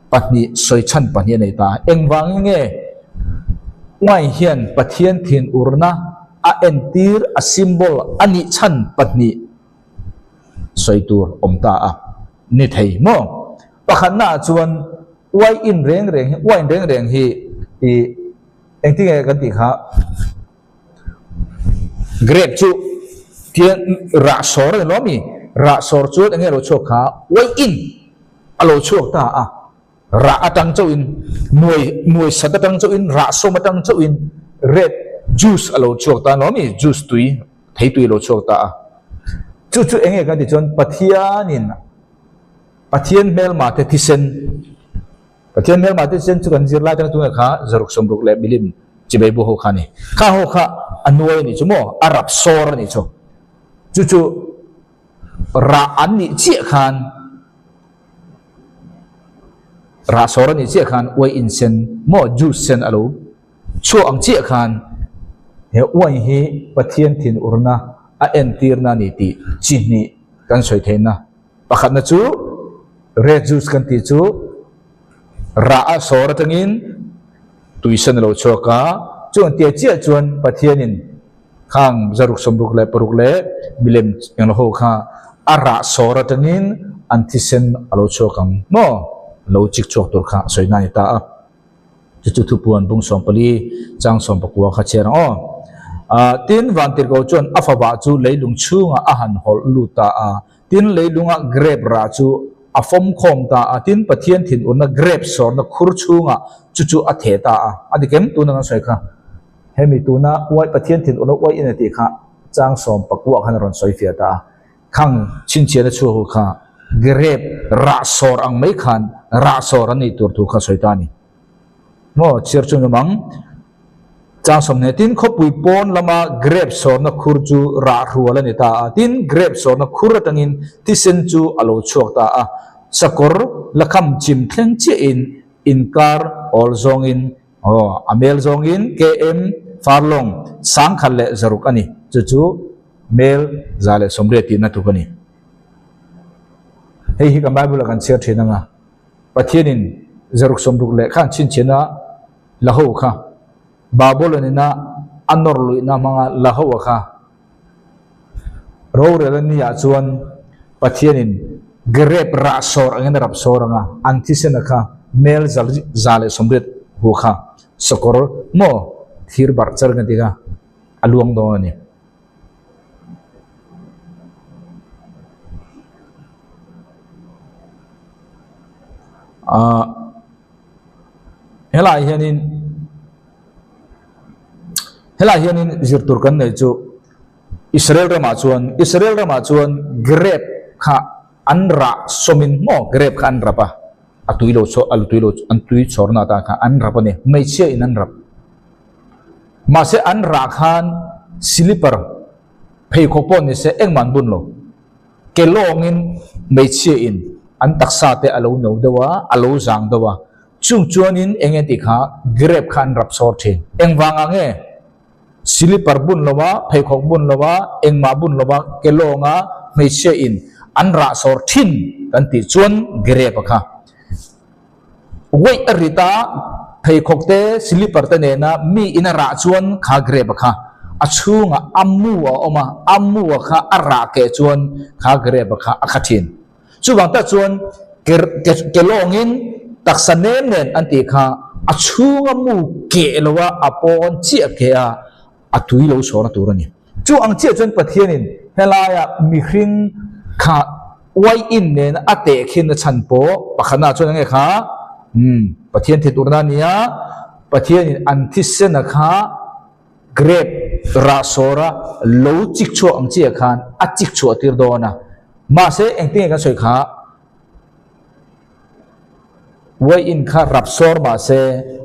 pahnih sawi chhan pahnih a nei ta a. Engvangin nge uaih hian Pathian thinurna a entir, a symbol a nih chhan pahnih sawi tur awm ta a ni thei maw? Pakhatna ah chuan uaih in reng reng hi, uain reng reng hi ih engtinge kan tih kha Grape chu tiang rah sawr a ni lo ami? Rah sawr chuan enge a lo chhuak kha? Uaih in a lo chhuak ta a, rah atang chauh in nuai nuai sat atang chauh in rah sawm atang chauh in red juice a lo chhuak ta a ni lo ami? Juice tui thei tui a lo chhuak ta a. Chu chu enge kan tih chuan Pathianin Pathian hmelma te thisen Pathian hmelma te thisen chu kan zirlai atanga tunah kha zaruk 60 leh milim chibei bu ho kha a ni. Kha ho kha a nuai a nih chu maw? A rap sawr a nih chu. Chu chu rah an nih chiah khan rah sawr a nih chiah khan uai in sen maw juice sen a lo chhuak ang chiah khan he uai hi Pathian thinurna a entirna a ni tih chi hnih kan sawi theihna. Pakhatna chu red juice kan tih chu. Rah a sawr atangin tuisan a lo chhuak a, chuan tia chiah chuan Pathianin khang zaruk sawmruk leh paruk leh milem englo ho kha a rah sawr atangin an thisen a lo chhuak ang maw? Lo chik chhuak tur kha a sawi na a ni ta a. Chu chu thupuan bung 14 chang 19 kha chhiar ang aw. Ah, tin Vantirhko chuan a favah chu leilung chhungah a han hawlh lut ta a. Tin leilunga grape rah chu a fawm khawm ta a, tin Pathian thinurna grape sawrna khur chhungah chu chu a theh ta a. A dik em? Tuna kan sawi kha. Hemi tuna uai Pathian thinurna uai in a tih kha chang 19 khan a rawn sawi fiah ta a. Khang chhinchhiahna chhuak ho kha grape rah sawr ang mai khan rah sawr an nih tur thu kha sawi ta a ni. Maw chhiar chu ni mang. Chang 20 tin khawpui pawn lama grape sawrna khur chu rah hrual a ni ta a, tin grape sawrna khur atangin thisen chu a lo chhuak ta a, sakawr lakham chim thleng chiahin inkar awl zawngin aw a mel zawngin KM farlong 1600 a ni, chu chu mel 180 tihna tluk a ni. Hei hi kan Bible-ah kan chhiar thin anga Pathianin 160 leh khan chhinchhiahna la ho kha Babylon ina a nawr luihna hmanga la ho a kha rorel a nia chuan Pathianin grape rah sawr angin a rap sawr anga an thisen a kha mel 180 hu kha sakawr maw thir barh char kan ti kha a luang dawn a ni. Ahh helaiah hianin helaiah hianin zir tur kan neih chu Israel ramah chuan Israel ramah chuan grape kha an rah sawmin maw grape kha an rap a a tui lo chhuah a tui lo an tui chhawrna atan khan an rap a ni hmeichhia in an rap mahse an rah khan slipper pheikhawk pawh ni se engmah an bun lo. Ke lawngin hmeichhia in an taksa te a lo no deuh a, a lo zang deuh a, chung chuanin eng nge tih kha grape kha an rap sawr thin. Engvangah nge slipper bun lo a, pheikhawk bun lo a, engmah bun lo a ke lawnga hmeichhia in an rah sawr thin kan tih chuan grape a kha Weight a rit a, pheikhawk te, slipper te nena mi in a rah chuan kha grape a kha a chhungah a mu a awm a, a mu a kha a rah keh chuan kha grape a kha a kha thin. Chuvang tak chuan ke ke ke lawngin taksa nem nen an tih kha a chhunga mu keh lo a, a pawn chiah keh a, a tui lo sawrna tur a ni. Chu ang chiah chuan Pathianin helaia mihring kha uai in nen a teh khin a chhan pawh pakhatna chuan enge kha umm Pathian thi turna a nia, Pathianin an thisena kha grape rah sawra lo chik chhuak ang chiah khan a chik chhuah tir dawn a. Mahse engtin nge kan sawi kha? Uaiin kha rap sawr mah se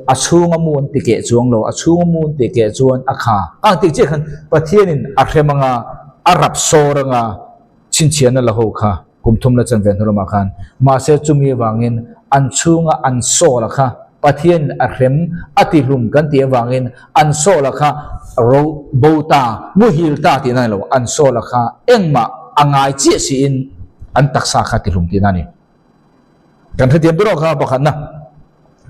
a chhunga mu an ti keh chuang lo, a chhunga mu an ti keh chuan a kha ang tih chiah khan Pathianin a hrem anga a rap sawr anga chhinchhiahna la ho kha kum thum la chan ve hnu lamah khan mahse chumi avangin an chhunga an sawla kha Pathianin a hrem a ti hlum kan tih avangin an sawla kha ro bo ta muhil ta tihna a ni lo, an sawla kha engmah a ngai chiah siin an taksa kha ti hlum tihna a ni. Kan hrethiam tur kha pakhatna.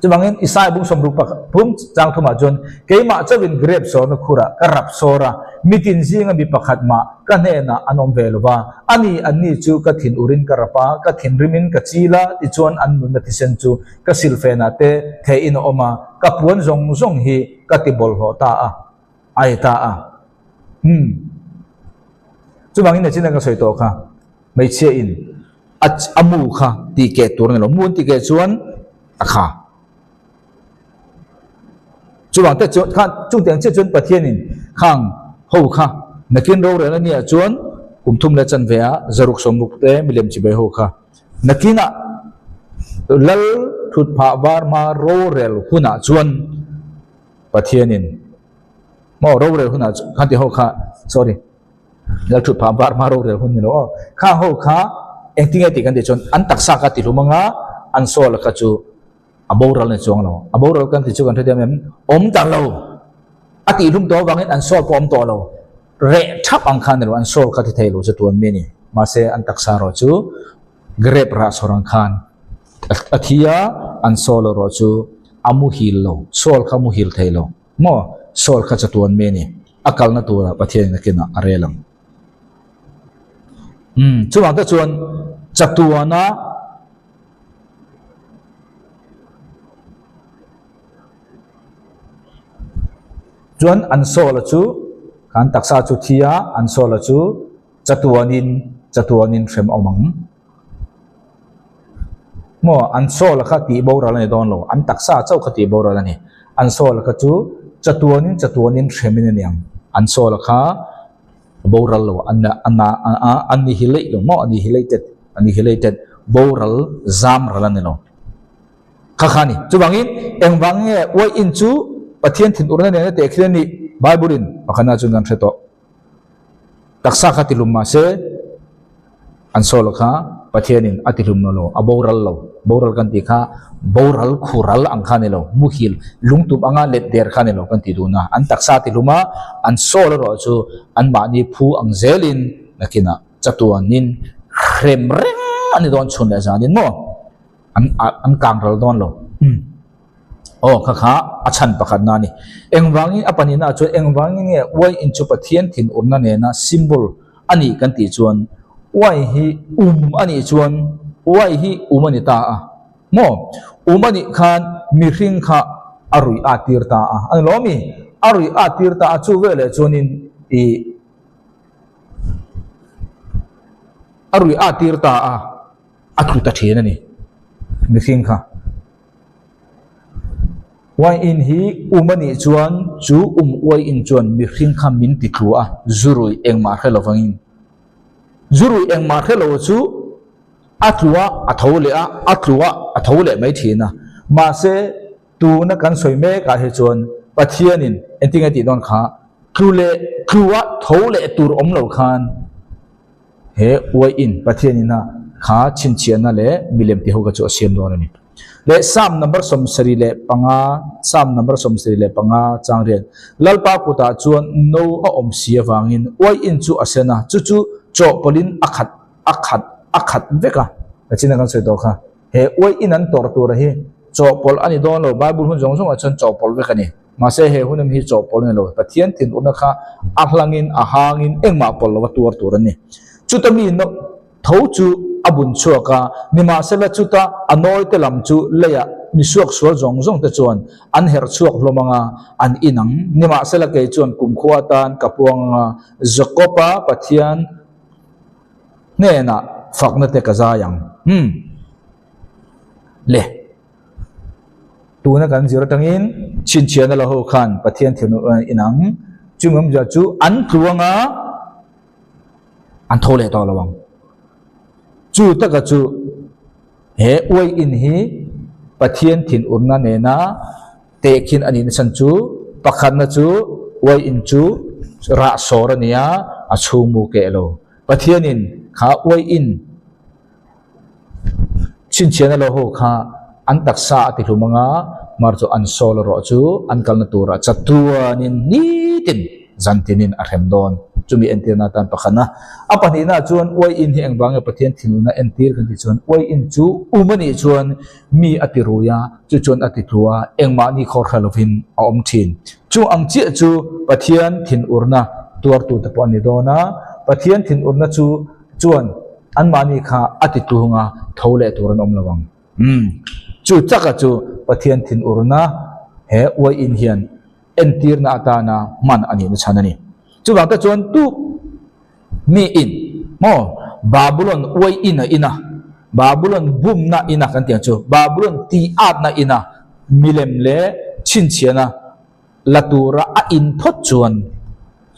Chuvangin Isaiah bung 60 phum chang thumah chuan keimah chauhin grape sawrna khurah ka rap sawr a, mitin zinga mi pakhat mah ka hnenah an awm ve lo va, ani anni chu ka thin urin ka rap a, ka thinrimin ka chil a, tichuan an nunna thisen chu ka silfenah te thehin a awm a, ka puan zawng zawng hi ka ti bawlhhlawh ta a, ai ta a. Umm. Chuvangin nachina ka sawi tawh kha, hmeichhia in a a mu kha tih keh tur a ni lo, mu an tih keh chuan a kha. Chuvang te chuan kha chung tiang chiah chuan Pathianin khang ho kha nakin rorel a nia chuan kum thum leh chanve ah 160 te milem chibai ho kha nakinah lal thut phah var hma rorel hunah chuan Pathianin maw rorel hunah khan ti ho kha sorry. Lal thut phah var hma rorel hun ni lo aw. Kha ho kha engtin nge tih kan tih chuan an taksa kha ti hlum anga an sawl kha chu a boral ni chuang lo. A boral kan tih chu kan hrethiam em? Awm ta lo. A tih hlum tawh avangin an sawl pawh awm tawh lo. Reh thap ang kha ni lo an sawl kha ti thei lo chu tuan mi a ni. Mahse an taksa erawh chu grape rah sawr ang khan a thi a. an Saul erawh chu a muhil lo, Saul kha muhil thei lo maw? Saul kha chatuan mi a ni, a kalna turah Pathianin a kinah a rel ang. Umm, chuvang te chuan chatuana Chuan an Saul-a chu, kan taksa chu thi a, an Saul-a chu chatuanin, chatuanin hrem awm ang. Maw, an Saul-a kha tih boral a ni dawn lo, an taksa chauh kha tih boral a ni. An Saul-a kha chu chatuanin, chatuanin hremin a ni ang. An Saul-a kha boral lo, an a annihilate lo maw, annihilated, annihilated, boral, zam ral a ni lo. Kha kha a ni. Chuvangin, engvang nge uaiin chu Pathian thinurna nena tehkhin a nih? Bible-in pakhatna chuan kan hre tawh. Taksa kha tihlum mah se, an sawl kha Pathianin a tihlum lo lo, a boral lo. Boral kan tih kha boral khural ang kha a ni lo, muhil lungtum anga let der kha a ni lo kan tih duhna. An taksa tihlum a, an sawl erawh chu anmahni phu ang zelin nakinah chatuanin hrem reng a ni dawn chhun leh zanin maw? An an kang ral dawn lo. Umm. Aw kha kha a chhan pakhat na a ni. Engvangin a pahnihna ah chuan engvangin nge uai in chu Pathian thinurna nena symbol a nih kan tih chuan uai hi um a nih chuan uai hi um a ni ta a maw? Um a nih khan mihring kha a ruih a tir ta a a ni lo mi? A ruih a tir ta a chu veleh chuanin ih a ruih a tir ta a. A tlu ta thin a ni mihring kha. Uaiin hi um a nih chuan chu um uaiin chuan mihring kha min ti tlu a, zurui engmah hre lovangin. Zurui engmah hre lo chu a tlu a, a tho leh a, a tlu a, a tho leh mai thin a. Mahse tuna kan sawi mekah hi chuan Pathianin engtin nge tih dawn kha tlu leh tlu a tho leh tur awm lo khan, He uaiin Pathian ina kha chhinchhiahna leh milem ti ho kha chu a siam dawn a ni. Leh Psalm number 75, Psalm number 75 chang riat, Lalpa kutah chuan no a awm si avangin uaiin chu a sen a, chu chu chawhpawlhin a khat, a khat, a khat vek a. Nachina kan sawi tawh kha, he uaiin an tawrh tura hi chawhpawlh a ni dawn lo, Bible hun zawng zawngah chuan chawhpawlh vek a ni. Mahse he hun em hi chawhpawlh a ni lo. Pathian thinurna kha a hlangin, a hangin engmah pawlh lova tuar tur a ni. Chuta mi tho chu a bun chhuak a, nimahsela chuta a nawite lam chu leiah mi suaksual zawng zawng te chuan an herh chhuak hlawm anga an inang. Nimahsela kei chuan kumkhua atan ka puang anga Jakob-a Pathian hnenah fakna te ka zai ang. Hmm. Le. Tuna kan zir atangin chhinchhiahna la ho khan Pathian thilnawh an inang. Chumi awmzia chu an tluang a, an tho leh tawh lo ang. Chu taka chu he uai in hi Pathian thinurna nena tehkhin a nihna chhan chu pakhatna chu uai in chu rah sawr a ni a, a chhungmu keh lo. Pathianin kha uai in Chhinchhiahna lo ho kha an taksa a ti hlum anga, mar chu an sawl erawh chu an kalna turah chatuanin nitin zantinin a hrem dawn. Chumi entirna atan pakhatna. A pahnihna chuan uaiin hi engvang nge Pathian thinlungna entir kan tih chuan uaiin chu um a nih chuan mi a ti rui a, chu chuan a ti tlu a, engmahni khawr hre lovin a awm thin. Chu ang chiah chu Pathian thinurna tuartute pawh a ni dawn a, Pathian thinurna chu chuan anmahni kha a ti tlung a, tho leh tur an awm lo ang. Umm, chu chaka chu Pathian thinurna he uaiin hian entirna atana hman a nihna chhan a ni. Chuvang te chuan tu miin maw Babulon uaiin a in a, Babulon bumna in a kan tih ang chu, Babulon tih-atna in a milem leh chhinchhiahna la tura a in phawt chuan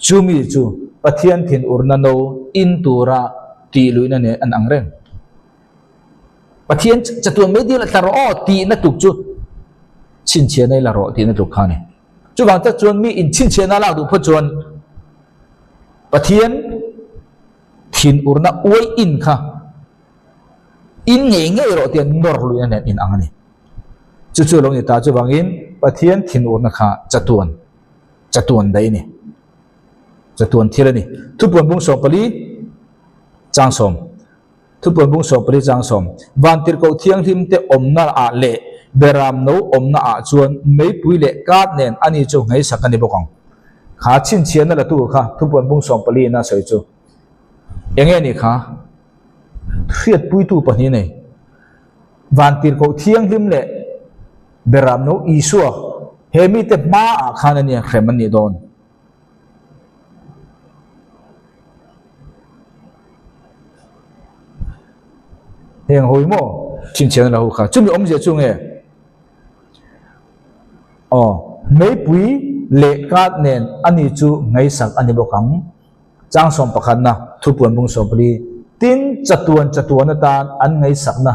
chumi chu Pathian thinurna no in tura tih luihna nen an ang reng. Pathian chatuan mai dil a tla rawh aw tihna tuk chu chhinchhiahna i la rawh tihna tuk kha a ni. Chuvang tak chuan mi in chhinchhiahna a lak duh phawt chuan Pathian thinurna uai in kha In ngei ngei rawh tia nawr luihna nen in ang a ni. Chu chu lo ni ta chuvangin Pathian thinurna kha chatuan, chatuan daih a ni. Chatuan thil a ni. Thupuan bung 14 chang sawm. Thupuan bung 14 chang sawm. Vantirhkoh thianghlim te awmna ah leh. Beram no awmna ah chuan meipui leh kat nen ani chu ngaihsak a ni bawk ang. Kha chhinchhiahna la tu kha thupuan bung 14 in a sawi chu eng nge ni kha? Hriatpuitu pahnih nei Vantirhkoh Thianghlim leh Beram no Isua he mite hmaah khan a nia hrem an nih dawn. Heng hawi maw chhinchhiahna la ho kha chumi awmzia chu nge aw meipui leh kat nen ani chu ngaihsak a ni bawk ang chang sawm pakhatna thupuan bung 14 tin chatuan chatuan atan an ngaihsakna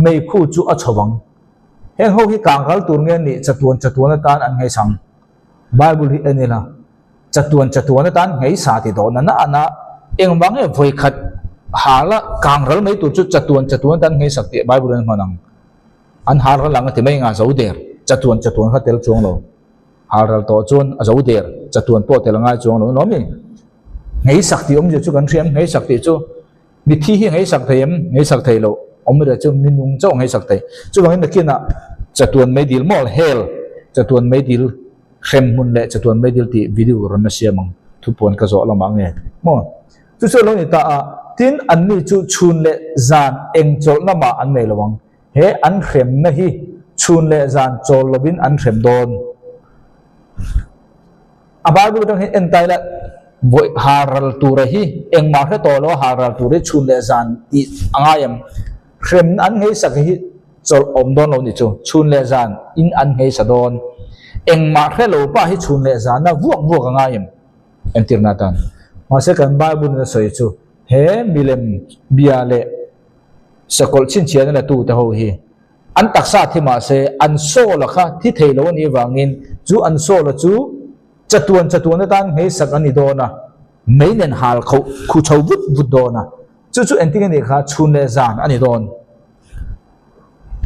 meikhu chu a chho vang heng ho hi kang ral tur nge nih chatuan chatuan atan an ngaihsang. Bible hi en ila, chatuan chatuan atan ngheisa ti dawn a na a na, engvang nge vawikhat hala kang ral mai tur chu chatuan chatuan atan ngheisak tih Bible in a hman ang. An hal ral ang a ti mai nga zo der, chatuan chatuan kha tel chuang lo. Hal ral tawh chuan a zo der, chatuan pawh tel a ngai chuang lo ni lawm ni? Ngheisak tih awmzia chu kan hria em? Ngheisak tih chu Mithi hi ngaihsak thei em? Ngaihsak thei lo. Awm reh chu mi nung chauh ngaihsak thei. Chuvangin nakinah chatuan meidil maw hell, chatuan meidil hrem hmun leh chatuan meidil tih video rawn la siam ang. Thupuan ka zawh lamah nge maw? Chu chu a lo ni ta a, tin anni chu chhun leh zan eng chawlhna mah an nei lo ang. He an hremna hi chhun leh zan chawl lovin an hrem dawn. A Bible atang hian en ta ila vawi haral tura hi engmah hre tawh lo a haral tur hi chhun leh zan tih a ngai em? Hrem an ngeisak hi chawlh awm dawn lo ni chu chhun leh zan in an ngeisa dawn. Engmah hre lo pa hi chhun leh zana vuak vuak a ngai em? Entirna atan. Mahse kan Bible in a sawi chu he milem bia leh sakawlh chhinchhiahna la tute ho hi An taksa thi mah se, an soul a kha thi thei lo a nih avangin chu an soul a chu chatuan chatuan atan ngheisak a ni dawn a, mei nen hal kho khu chho vut vut dawn a, chu chu engtin a nih kha chhun leh zan a ni dawn.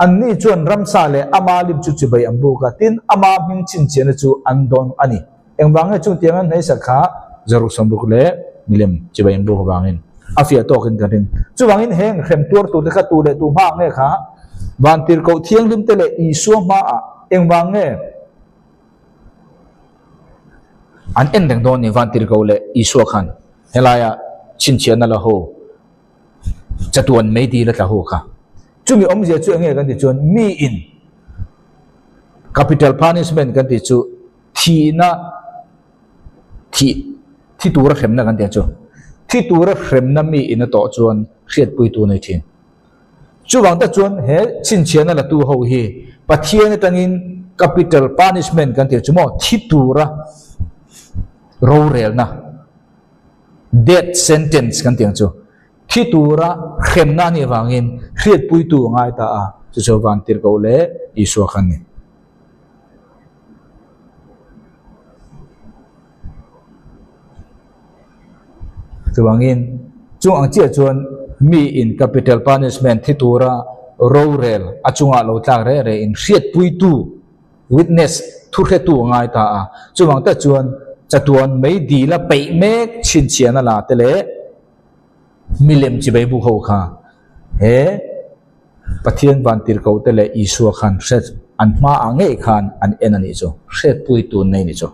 Anni chuan ramsa leh ama lim chu chibai an buk a, tin ama hming chhinchhiahna chu an dawn a ni. Engvang nge chung tiang an hnaihsak kha zaruk sawmruk leh milem chibai an buk avangin a fiah tawkin ka ring. Chuvangin heng hrem tuar turte kha tu leh tu hmaah nge kha Vantirhkoh Thianghlim te leh Isua hmaah engvang nge an en reng dawn ni Vantirhkoh leh Isua khan helaia chhinchhiahna la ho chatuan mei dil a tla ho kha. Chumi awmzia chu enge kan tih chuan miin capital punishment kan tih chu Thihna, thih, thi tura hremna kan tih chu. Thi tura hremna mi in a tawh chuan hriatpuitu nei thin. Chuvang tak chuan he chhinchhiahna latu ho hi Pathian atangin capital punishment kan tih chu maw thi tura rorelna, death sentence kan tih ang chu, thi tura hremna a nih avangin hriatpuitu a ngai ta a, chu chu Vantirhkoh leh Isua kha an ni. Chuvangin chung ang chiah chuan mi in capital punishment thi tura rorel a chungah lo tlak reh reh in hriatpuitu witness thu hretu a ngai ta a. Chuvang tak chuan chatuan mei dil a peih mek chhinchhiahna la te leh milem chibai buk ho kha he Pathian vantirhkoh te leh Isua khan hre an hma ah ngei khan an en a nih chu, hriatpui tun nei ni chu.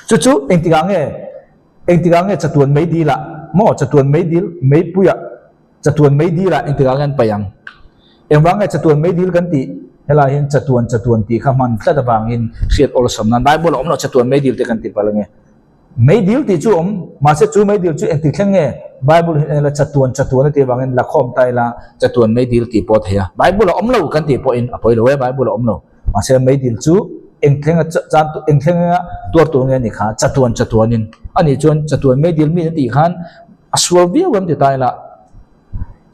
Chu chu engtikah nge, engtikah nge chatuan mei dil ah maw, chatuan mei dil, meipui ah, chatuan mei dil ah engtikah nge an paih ang? Engvang nge chatuan mei dil kan tih? Helai hian chatuan chatuan tih kha hman tlat avangin hriat awlsam nan Bible a awm lo chatuan mei dil te kan ti palh ange. Meidil tih chu awm, mahse chu meidil chu engtik thleng nge? Bible hian eng ila chatuan chatuan a tih avangin la khawm ta ila chatuan meidil tih pawh a thei a. Bible a awm lo kan tih pawhin a pawi lo e, Bible a awm lo. Mahse meidil chu eng thlenga chan eng thlenga tuar tur nge a nih kha chatuan chatuanin a nih chuan chatuan meidil mi a tih khan a sual viau em ti ta ila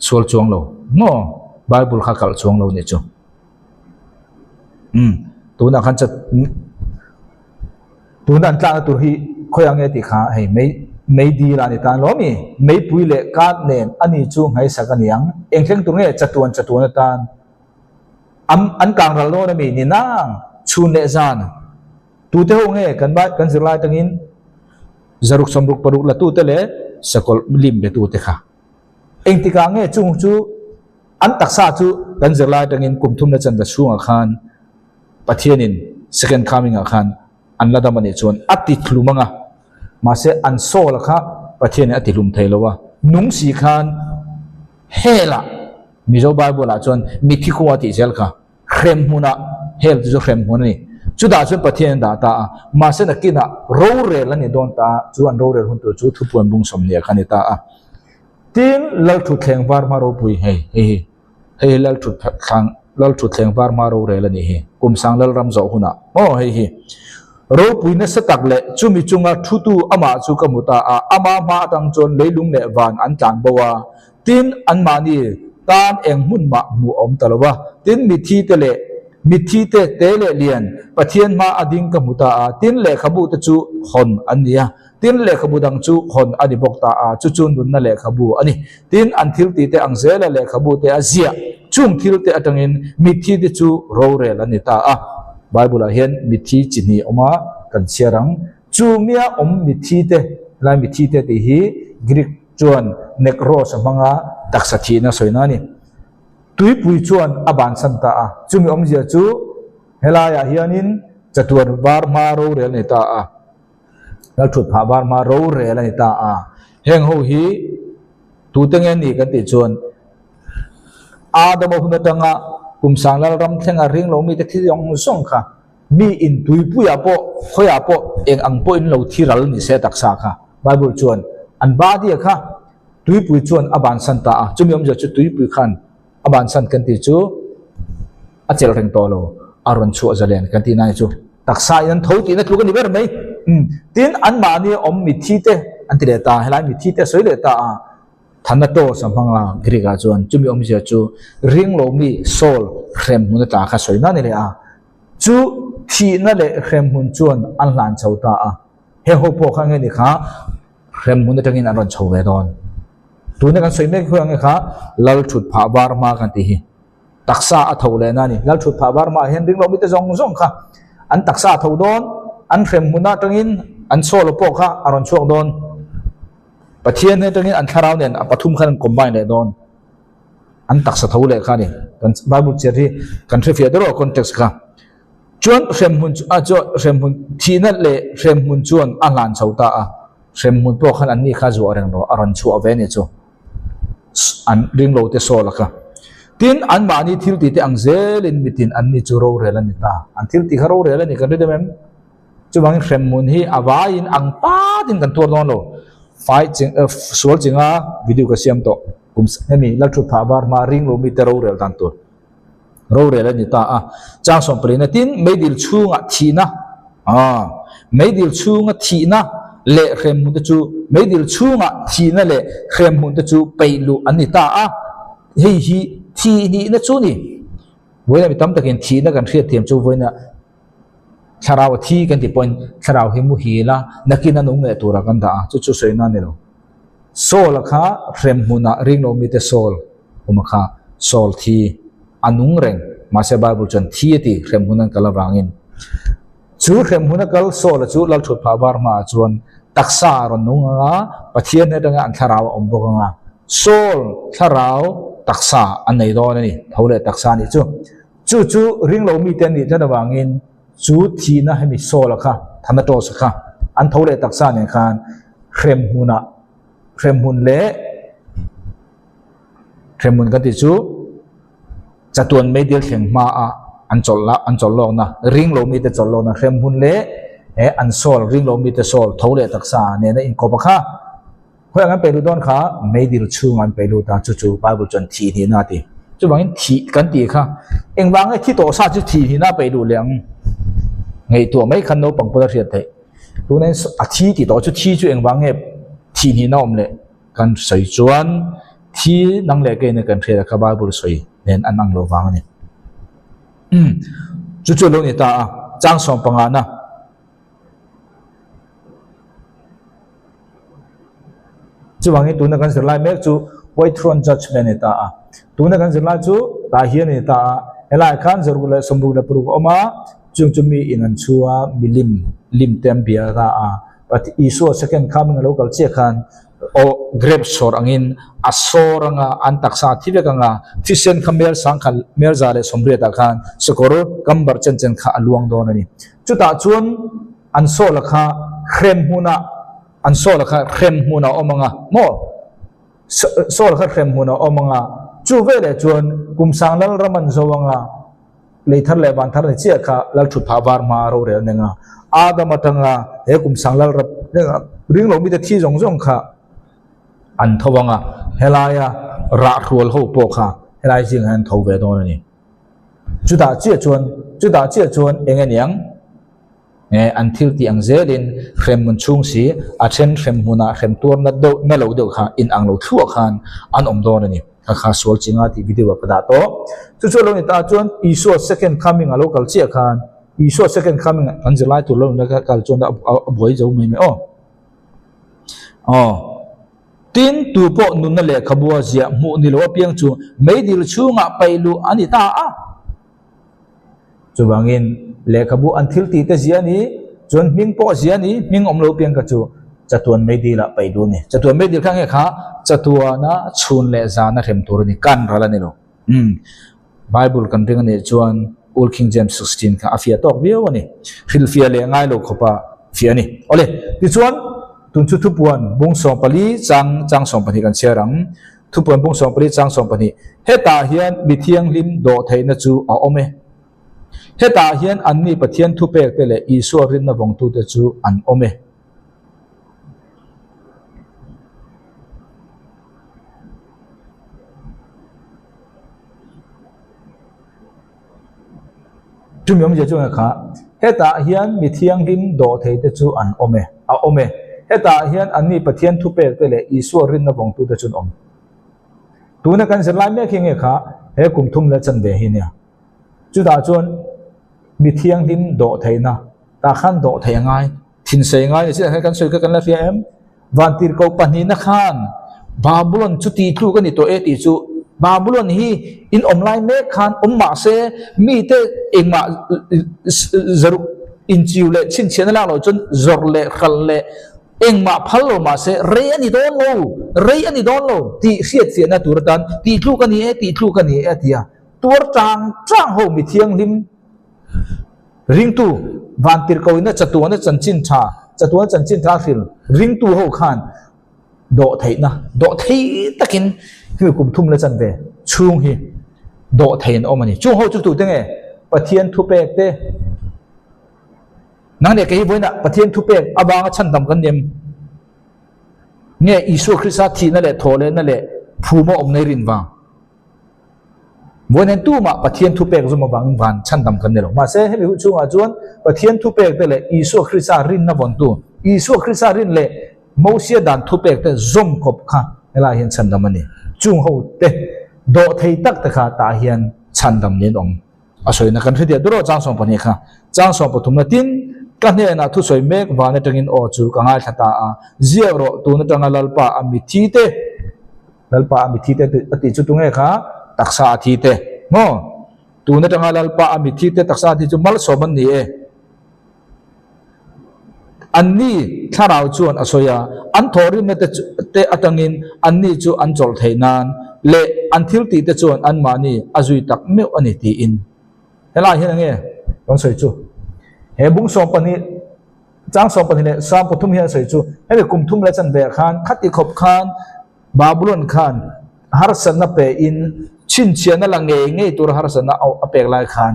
sual chuang lo maw? Bible kha kalh chuang lo nih chu. Umm tunah khan chat Tuna an tlakna tur hi khawi ang nge tih kha hei mei mei dil a ni tan lo ami? Meipui leh kat nen a ni chu ngaisak a ni ang. Eng thleng tur nge chatuan chatuan atan an an kang ral dawn ami? Ni nang chhun leh zan tute ho nge kan bai kan zirlai atangin zaruk sawmruk paruk la tute leh sakawlh lim be tute kha engtikah nge chung chu an taksa chu kan zirlai atangin kum thumna chanva chhungah khan. Pathianin second coming ah khan an la dam a nih chuan a ti hlum ang a, mahse an soul a kha Pathianin a ti hlum thei lo a, nung si khan hell ah Mizo Bible ah chuan mithi khua tih zel kha hrem hmunah hell chu chu hrem hmun a ni. Chutah chuan Pathian a dah ta a, mahse nakinah rorel a ni dawn ta a, chu an rorel hun tur chu thupuan bung sawmhnih kha a ni ta a. Tin, Lalthutthleng var hma ropui hei hei hi. Hei hi Lalthutthlang Lalthutthleng var hma rorel a nih hi. Kum sang Lalram zawh hunah maw hei hi. Ropui nasa tak leh chumi chunga thutu amah chu ka hmu ta a, ama hma atang chuan leilung leh van an tlan bo a, tin anmahni tan eng hmun mah hmuh a awm ta lo va. Tin mithi te leh mithi te te leh lian Pathian hma a ding ka hmu ta a, tin lehkhabu te chu hawn an ni a. Tin, lehkhabu dang chu hawn a ni bawk ta a, chu chu nunna lehkhabu a ni. Tin, an thil tihte ang zela lehkhabu te a ziah chung thil te atangin mitthi te chu rorel a ni ta a. Bible-ah hian mitthi chi hnih awm a, kan chhiar ang. Chu mia awm mitthi te, helai mitthi te tih hi Greek chuan nekros a hmang a, taksa thihna sawina a ni. Tuipui chuan a bansan ta a, chumi awmzia chu helaiah hianin chatuan var hma rorel a ni ta a. Lalthut phah var hma rorel a ni ta a, heng ho hi tute nge ni kan tih chuan Adama hun atanga kum sang Lalram thlenga ring lo mite thi zawng zawng kha mi in tuipuiah pawh khawiah pawh eng ang pawhin lo thi ral ni se taksa kha Bible chuan an badia kha tuipui chuan a bansan ta a, chumi awmzia chu tuipui khan a bansan kan tih chu a chelh reng tawh lo, a rawn chhuah zalen kan tih na chu taksa in an tho tihna tluk a ni ber mai. Tin, anmahni awm mitthi te an ti leh ta, helai mitthi te a sawi leh ta a, Thanatos a hmang a, Greek ah chuan chumi awmzia chu ring lo mi soul hrem hmun a tla kha sawi na ni leh a, chu thihna leh hrem hmun chuan an hlan chho ta a, he ho pawh kha nge ni kha hrem hmun atangin an rawn chho ve dawn. Tuna kan sawi mek huang kha lal thut phah var hma kan tih hi taksa a tho lehna a ni. Lal thut phah var hmaah hian ringlo mite zawng zawng kha an taksa a tho dawn, an hrem hmun atangin an chaw lo pawh kha a rawn chhuak dawn. Pathian hnen atangin an thlarau nen a pathum khan an combine leh dawn. An taksa tho leh kha a ni. Kan Bible chhiar hi kan hrefiah deuh a context kha. Chuan hremhmun chu a chuan hremhmun thihna leh hremhmun chuan a hlan chho ta a, hremhmun pawh khan anni kha zuah reng rawh a rawn chhuah ve a ni chu an ringlo te saw laka. Tin, anmahni thil tih te ang zelin mitin anni chu rorel a ni ta. An thil tih kha rorel a ni kan ri deuh em? Chuvangin hremhmun hi a vaiin ang patin kan tuar dawn lo. Fai ching sual chinga video ka siam tawh kum hemi Lalthutphah var hma ringlo mite rorel dan tur. Rorel a ni ta a, chang sawmpalina tin meidil chhunga thihna, aw, meidil chhunga thihna leh hremhmun te chu meidil chhunga thihna leh hremhmun te chu peih luh an ni ta a, hei hi thihnihna chu ni. Vawiina mi tam takin thihna kan hriatthiam chu vawiina thlarau a thi kan tih pawhin thlarau hi muhil a, nakin a nung leh tura kan dah a, chu chu sawina a ni lo. Saul a kha hremhmunah ringlo mite Saul awm a kha Saul thi a nung reng mahse Bible chuan thi a ti hremhmun an kal avangin chu hremhmun a kal Saul a chu Lalthut phah var hmaah chuan taksa a rawn nung ang a Pathian atanga an thlarau a awm bawk ang a Saul thlarau taksa an nei dawn a ni tho leh taksa a nih chu chu chu ringlo mite an nih tlat avangin Chu thihna hemi Saul-a kha, Thanatos-a kha, an tho leh taksa nen khan hremhmunah, hremhmun leh hremhmun kan tih chu chatuan meidil thleng hmaah an chawlh la, an chawlh lawkna, ring lo mite chawlh lawkna hremhmun leh he an Saul, ring lo mite Saul tho leh taksa nena inkawp a kha. Khawiah kan peih lut dawn kha meidil chhungah an peih lut a, chu chu Bible chuan thih hnihna a ti. Chuvangin thih kan tih kha engvang nge thi tawh sa chu thih hnihna a peih duh leh ang? Ngaihtuah mai khan naupang pawn a hriat theih. Tunain a thi tih tawh chu thi chu engvang nge thih hnihna awm leh kan sawi chuan thi nang leh keina kan hriat a kha Bible sawi nen an ang lo vang a ni. Chu chu a lo ni ta a, chang sawm pangana. Chuvangin tuna kan zirlai mek chu White Throne Judgement a ni ta a. Tuna kan zirlai chu tah hian a ni ta a. Helaiah khan zaruk leh sawmruk leh paruk a awm a, chung chu mi in an chhu a, milim lim te an bia ta a. Isua second coming a lo kal chiah khan. Aw grape sawr angin a sawr anga an taksa a thi vek anga thisen kha mel sangkhat mel 180 ah khan sakawr kambar chen chen kha a luang dawn a ni. Chutah chuan an sawla kha hrem hmunah an sawla kha hrem hmunah a awm anga maw sawla kha hrem hmunah a awm anga chu veleh chuan kum sang lal ram an zo anga lei thar leh van thar ni chiah kha lal thut phah var hma rorel neng a, Adam atanga he kum sang lal rap ring lo mite thi zawng zawng kha an tho ang a, helaia rah hrual ho pawh kha helai zingah hian an tho ve dawn a ni. Chutah chiah chuan chutah chiah chuan eng a niang? Nge an thil tih ang zelin hremhmun chhung si a then hremhmunah hrem tuar na deuh na lo deuh kha in ang lo thluah khan an awm dawn a ni. Kha kha sual chi nga tih video ah ka dah tawh. Chu chu a lo ni ta chuan Isua second coming a lo kal chiah khan Isua second coming kan zirlai tur lo ni na kal chuan a buai zo mai mai aw. Aw. Tin, tu pawh nunna lehkhabu a ziah hmuh ni lo apiang chu meidil chhungah paih luh a ni ta a. Chuvangin, lehkhabu an thil tih te zia a ni, chuan hming pawh zia a ni, hming awm lo piang ka chu chatuan meidil ah paih duh a ni. Chatuan meidil kha nge kha chatuana chhun leh zana hrem tur a ni, kan ral a ni lo. Umm, Bible kan ring a nih chuan Old King James 16 kha a fiah tawk viau a ni. Hrilhfiah leh ngai lo khawpa fiah a ni. Awle, tichuan, tun chu thupuan bung 14 chang chang 12 kan chhiar ang. Thupuan bung 14 chang 12, Hetah hian mi thianghlim dawhtheihna chu a awm e. Hetah hian anni Pathian thupekte leh Isua rinna vawngtute chu an awm e. Chumi awmzia chu kha, Hetah hian mi thianghlim dawhtheite chu an awm e, a awm e. Hetah hian anni Pathian thupekte leh Isua rinna vawngtute chu an awm. Tuna kan zirlai mek hi nge kha he kum thum leh chanve hi nia. Chutah chuan mi thianghlim dawhtheihna tah khan dawhtheih a ngai, thinsei ngai ni chiah kan sawi kha kan la hria em? Vantirhkoh pahnihna khan Babulon chu tih tluk a ni tawh e tih chu Babulon hi in awm lai mek khan awm mah se mite engmah zaruk inchiu leh chhinchhiahna lak loh chuan zawrh leh hralh leh engmah phal lo mah se rei a ni dawn lo, rei a ni dawn lo tih hriatfiahna tur atan tih tluk a ni e, tih tluk a ni e a ti a. Tuar tang tang ho mi thianghlim. Ringtu, Vantirhkohina chatuana chanchin tha, chatuana chanchin tha hril ringtu ho khan dawh theihna, dawh thei takin hemi kum thum la chan ve chhung hi dawh thei an awm a ni. Chung ho chu tute nge? Pathian thupek te. Nang leh kei hi vawiinah Pathian thupek avanga chhandam kan ni em? Nge Isua Krista thihna leh thawhlehna leh phuma awmna i rin vang? Vawiin tumah Pathian thupek zawm avangin van chhandam kan ni lo. Mahse, hemi hun chhungah chuan Pathian thupek te leh Isua Krista rinna vawntu, Isua Krista rin leh Mosia dan thupek te zawm kawp kha helaiah hian chhandam a ni. Chung ho te dawhthei tak te kha tah hian chhandam niin awm. A sawina kan hre diah durawh chang 12 kha. Chang 13 na tin, Ka hnenah thusawi mek van atangin aw chu ka ngaithla ta a, ziak rawh tun atanga Lalpa a mithi te, Lalpa a mithi te a tih chu tunge kha? Taksa a thi te. Maw? Tun atanga Lalpa a mithi te taksa a thi chu malsawm an ni e. Anni thlarau chuan a sawi a, an thawhrimna te te atangin anni chu an chawlh theih nan leh an thil tih te chuan anmahni a zui tak meuh a ni tiin. Helai hian enge kan sawi chu? He bung 12 chang 12 leh 13 hian sawi chu hemi kum thum leh chanve ah khan khati khawp khan Babulon khan harsatna pe in chhinchhiahna la ngei ngei tura harsatna a pek lai khan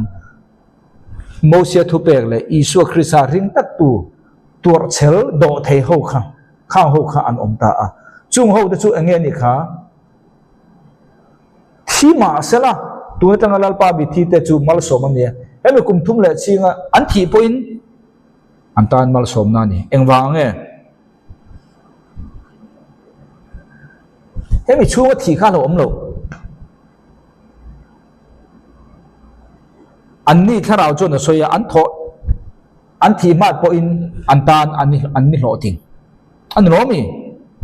Mosia thupek leh Isua Krista ring tak tu tuarhchel dawh thei ho kha khang ho kha an awm ta a. Chung ho te chu enge a nih kha? Thi mah sela, tun atanga Lalpa mithi te chu malsawm a nia. Hemi kum thum leh chinga an thih pawhin an tan malsawmna a ni. Engvang nge? Hemi chhunga thih kha a lo awm lo. Anni thlarau chuan a sawi a, an thawh, an thih hmat pawhin an tan an ni hlawhting. A ni lo mi?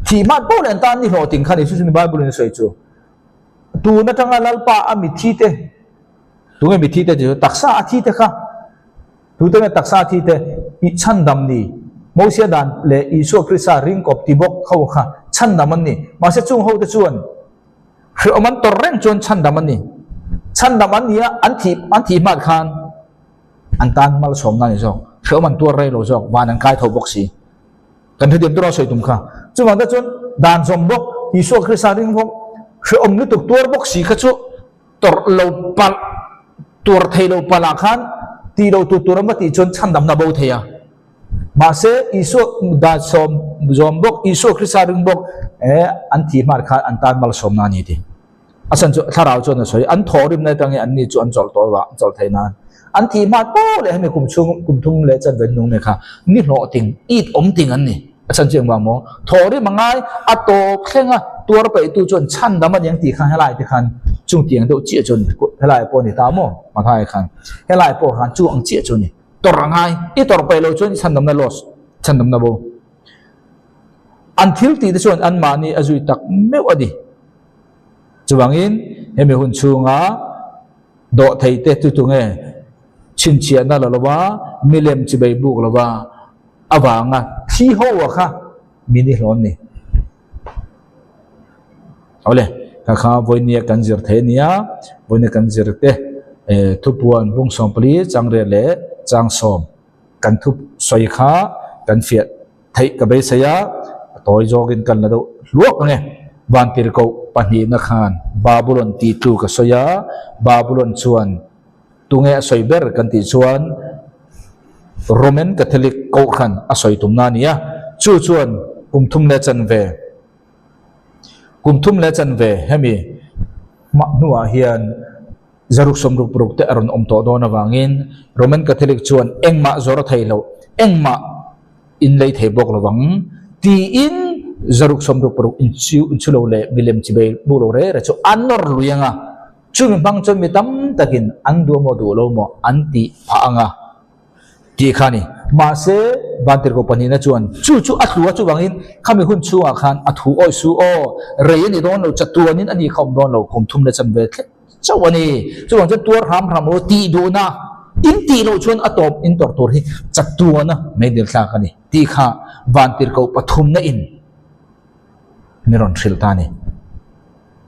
Thih hmat pawh leh an tan ni hlawhting kha ni chu chu ni Bible in a sawi chu. Tun atanga Lalpa a mithi te, tunge mithi te tih chu taksa a thi te kha. Tute nge taksa a thi te i chhandam ni? Mosia dan leh Isua Krista ringkawp ti bawk ho kha chhan. Chhandam an ni. Mahse chung hote chuan hrehawm an tawrh reng chuan chhandam an ni. Chhandam an ni a, an thih an thih hmat khan an tan malsawmna a ni zawk. Hrehawm an tuar rei lo zawk, van an kai tho bawk si. Kan hrethiam tur a sawi tum kha. Chuvang te chuan dan zawm bawk, Isua Krista ring bawk, hrehawm lutuk tuar bawk si kha chu tawrh lo palh, tuar thei lo palh ah khan tih lo tur tur an va tih chuan chhandamna a bo thei a. Mahse Isua dan sawm zawm bawk, Isua Krista ring bawk, eh an thih hman khan an tan malsawmna a ni ti. A chhan chu thlarau chuan a sawi, an thawhrimna atangin anni chu an chawlh tawh avang, an chawlh theih nan. An thih hma tawh leh hemi kum chhung, kum thum leh chanve hnung mai kha ni hlawh ting, it awm ting an ni. A chhan chu engvang maw? Thawhrim a ngai, a tawp thleng a, tuar peihtu chuan chhandam a ni ang tih khan helai te khan chung tiang deuh chiah chu a ni. Helai pawh a ni ta maw? Mathai khan helai pawh khan chu ang chiah chu a ni. Tawrh a ngai, i tawrh peih loh chuan i chhandamna loss, chhandamna bo. An thil tih te chuan anmahni a zui tak meuh a ni. Chuvangin hemi hun chhunga dawh thei te chu tunge chhinchhiahna la lova milem chi bei buk lova avanga thi ho a kha min i hlawn ni. Awle, kha kha vawinia kan zir thei a nia, vawinia kan zir te thupuan bung sawmpali changriat leh changsawm. Kan thu sawi kha kan fiah theih ka beisei a, a tawi zawkin kan la deuh hluak ang e. Vantirhkoh pahnihna khan Babulon tih tu ka sawi a, Babulon chuan tunge a sawi ber kan tih chuan Roman Catholic Kohhran a sawi tumna a ni a, chu chuan kum thum leh chanve kum thum leh chanve hemi hma hnuah hian Zaruk sawmruk paruk te a rawn awm tawh dawn avangin Roman Catholic chuan engmah zawr a thei loh, engmah in lei thei bawk lovang tiin zaruk sawmruk paruk inchu lo leh milem chibei hmuh lo reh reh chu a nawr lui ang a, chumi hmang chuan mi tam takin an duh maw duh lo maw an tih phah ang a. Tih kha a ni. Mahse, Vantirhkoh pahnihna chuan chu chu a tlu a, chuvangin khami hun chhungah khan a thu awih su aw, rei a ni dawn lo, chatuanin a ni kha awm dawn lo, kum thum leh chan ve thlek chauh a ni. Chuvang chuan tuar hram hram ru tih duhna, in tih loh chuan a tawp in tawrh tur hi chatuana mei dil thlak a ni tih kha Vantirhkoh pathumna in mi rawn hrilh ta a ni.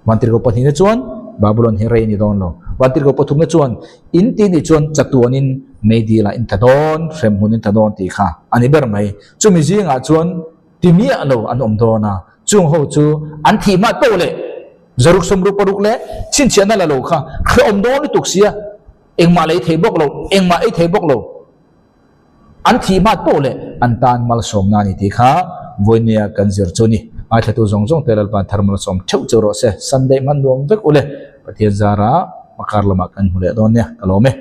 Vantirhkoh pahnihna chuan Babulon hi rei a ni dawn lo. Vantirhkoh pathumna chuan in ti nih chuan chatuanin meidil ah in tla dawn, hremhmun in tla dawn tih kha a ni ber mai. Chumi zingah chuan ti miah lo an awm dawn a, chung ho chu an thih hmat poh leh zaruk sawmruk paruk leh chhinchhiahna la lo kha hrehawm dawn lutuk sia, engmah lei thei bawk lo, engmah ei thei bawk lo. An thih hmat poh leh an tan malsawmna a ni tih kha vawinia kan zir chu a ni. Ngaithlatu zawng zawng te Lalpan thar malsawm theuh cheu rawh se. Sunday hman nuam vek ule. Pathian zara hmakar lamah kan hmu leh dawn nia. Ka lawm e.